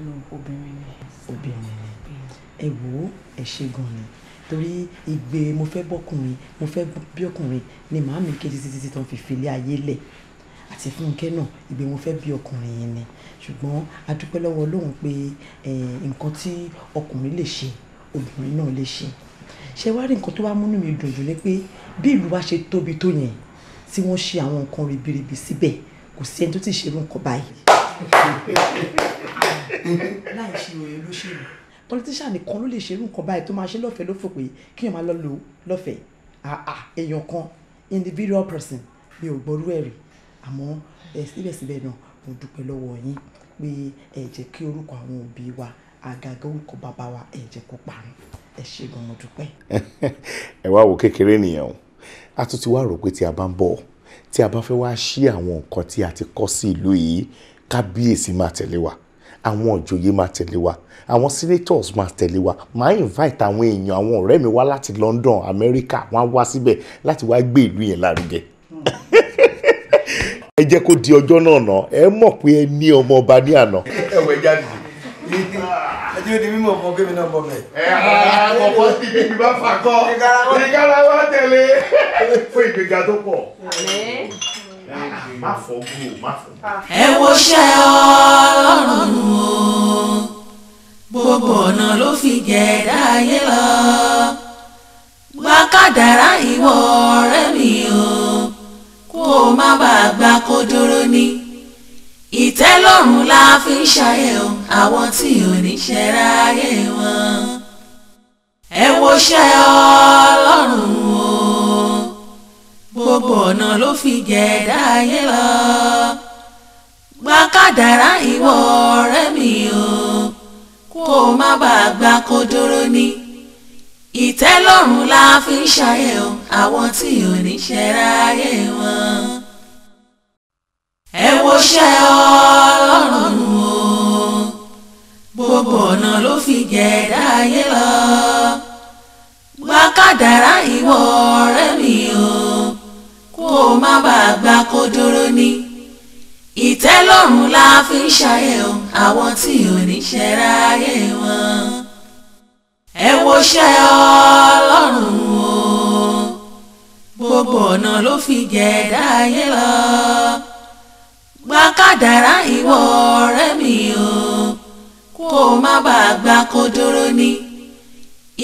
[SPEAKER 10] No, obìnrin ni.
[SPEAKER 5] Obìnrin ni. Ẹ wò ó, ẹ ṣé gan ni, torí ìgbé mo fẹ́ bọ́kùnrin, mo fẹ́ bí ọkùnrin ni màámi ké títí títí tó ń fi filé ayé lẹ̀. Àti Fúnkẹ́ náà, ìgbé wọn fẹ́ bí ọkùnrin yẹn ni. Ṣùgbọ́n a dúpẹ́ lọ́wọ́ Ọlọ́run pé nǹkan tí ọkùnrin lè ṣe, obìnrin náà lè ṣe. Ṣé wá rí nǹkan tó wá múnú mi dùn jù ni pé bí ìlú wa ṣe tóbi tó yẹn, tí wọ́n ṣe àwọn nǹkan ribiribi síbẹ̀, kò sí ẹni tó ti ṣerú nǹkan báyìí. Láì ṣe òye olóṣèlú, politician nìkan ló lè ṣerú nǹkan báyìí tó máa ṣe lọ́fẹ̀ẹ́ lófò pé kí èèyàn máa lọ lò lọ́fẹ̀ẹ́. Èèyàn kan, individual person, mi ò gbọ́rú ẹ̀ rí. Àmọ́ síbẹ̀síbẹ̀ náà, mo dúpẹ́ lọ́wọ́ yín pé ẹ jẹ́ kí orúkọ àwọn òbí wa, àgàgà orúkọ bàbá wa, ẹ jẹ́ kó parun. Ẹ ṣé gan, mo dúpẹ́.
[SPEAKER 16] Ẹ wá wo kékeré nìyẹn o. A tún ti wá rò pé tí a bá ń bọ̀, tí a bá fẹ́ wá ṣí àwọn nǹkan tí a ti kọ́ sí ìlú yìí, kábíyèsí máa tẹ̀lé wa, àwọn òjòyè máa tẹ̀lé wa, àwọn senators máa tẹ̀lé wa. Máa invite àwọn èèyàn, àwọn ọ̀rẹ́ mi wá láti London, America, wọ́n á wá síbẹ̀ láti wá gbé ìlú yẹn lárugẹ. Ẹ jẹ́ kó di ọjọ́ náà ná, ẹ mọ̀ pé ẹ ní ọmọ ọba ní àná. Ẹ wọ ẹ jáde.
[SPEAKER 20] Ẹ jẹ́ di mímọ̀ fún kémi náà bọ̀ mẹ́.
[SPEAKER 16] Ẹ àkọ́kọ́ sí ibi bá fà kọ́, ìkárà wá tẹ̀lé fún ìgbéga tó pọ̀. Má fọ́ gùn, má fọ́.
[SPEAKER 1] Ẹ wo ṣẹ́ Ọlọ́run o, gbogbo ọ̀nà ló fi jẹ̀dá ayé lọ. Gba kádàrá ìwọ ọ̀rẹ́ mi o, kó o má bàa gba kódóró ní. Ìtẹ́lọ́rùn la fi ń ṣayé o, àwọn tí ò ní ṣe ráyé wọn. Ẹ wo ṣẹ́ Ọlọ́run o, gbogbo ọ̀nà ló fi jẹ̀dá ayé lọ. Gba kádàrá ìwọ ọ̀rẹ́ mi o, kó o má bàa gba kódóró ní. Ìtẹ́lọ́rùn la fi ń ṣayé o, àwọn tí ò ní ṣe ráyé wọn. Ẹ wo ṣẹ́ Ọlọ́run o, gbogbo ọ̀nà ló fi jẹ̀dá ayé lọ. Gba kádàrá ìwọ ọ̀rẹ́ mi o, kó o má bàa gba kódóró ní. Ìtẹ́lọ́rùn la fi ń ṣayé o, àwọn tí ò ní ṣe ráyé wọn. Ẹ wo ṣẹ́ Ọlọ́run o, gbogbo ọ̀nà ló fi jẹ̀dá ayé lọ. Gba kádàrá ìwọ ọ̀rẹ́ mi o, kó o má bàa gba kódóró ní.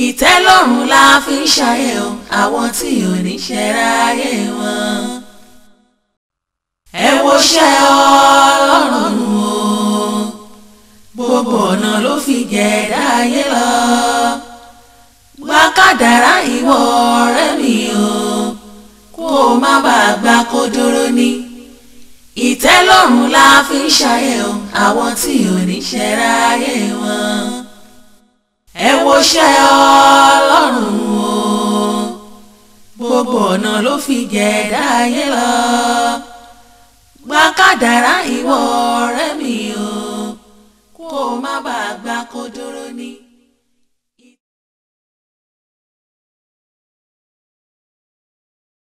[SPEAKER 1] Ìtẹ́lọ́rùn la fi ń ṣayé o, àwọn tí ò ní ṣe ráyé wọn. Ẹ wo ṣẹ́ Ọlọ́run o, gbogbo ọ̀nà ló fi jẹ̀dá ayé lọ. Gba kádàrá ìwọ ọ̀rẹ́ mi o, kó o má bàa gba kódóró ní. Ìtẹ́lọ́rùn la fi ń ṣayé o, àwọn tí ò ní ṣe ráyé wọn. Ẹ wo ṣẹ́ Ọlọ́run o, gbogbo ọ̀nà ló fi jẹ̀dá ayé lọ. Gba kádàrá ìwọ ọ̀rẹ́ mi o, kó o má bàa gba kódóró ní.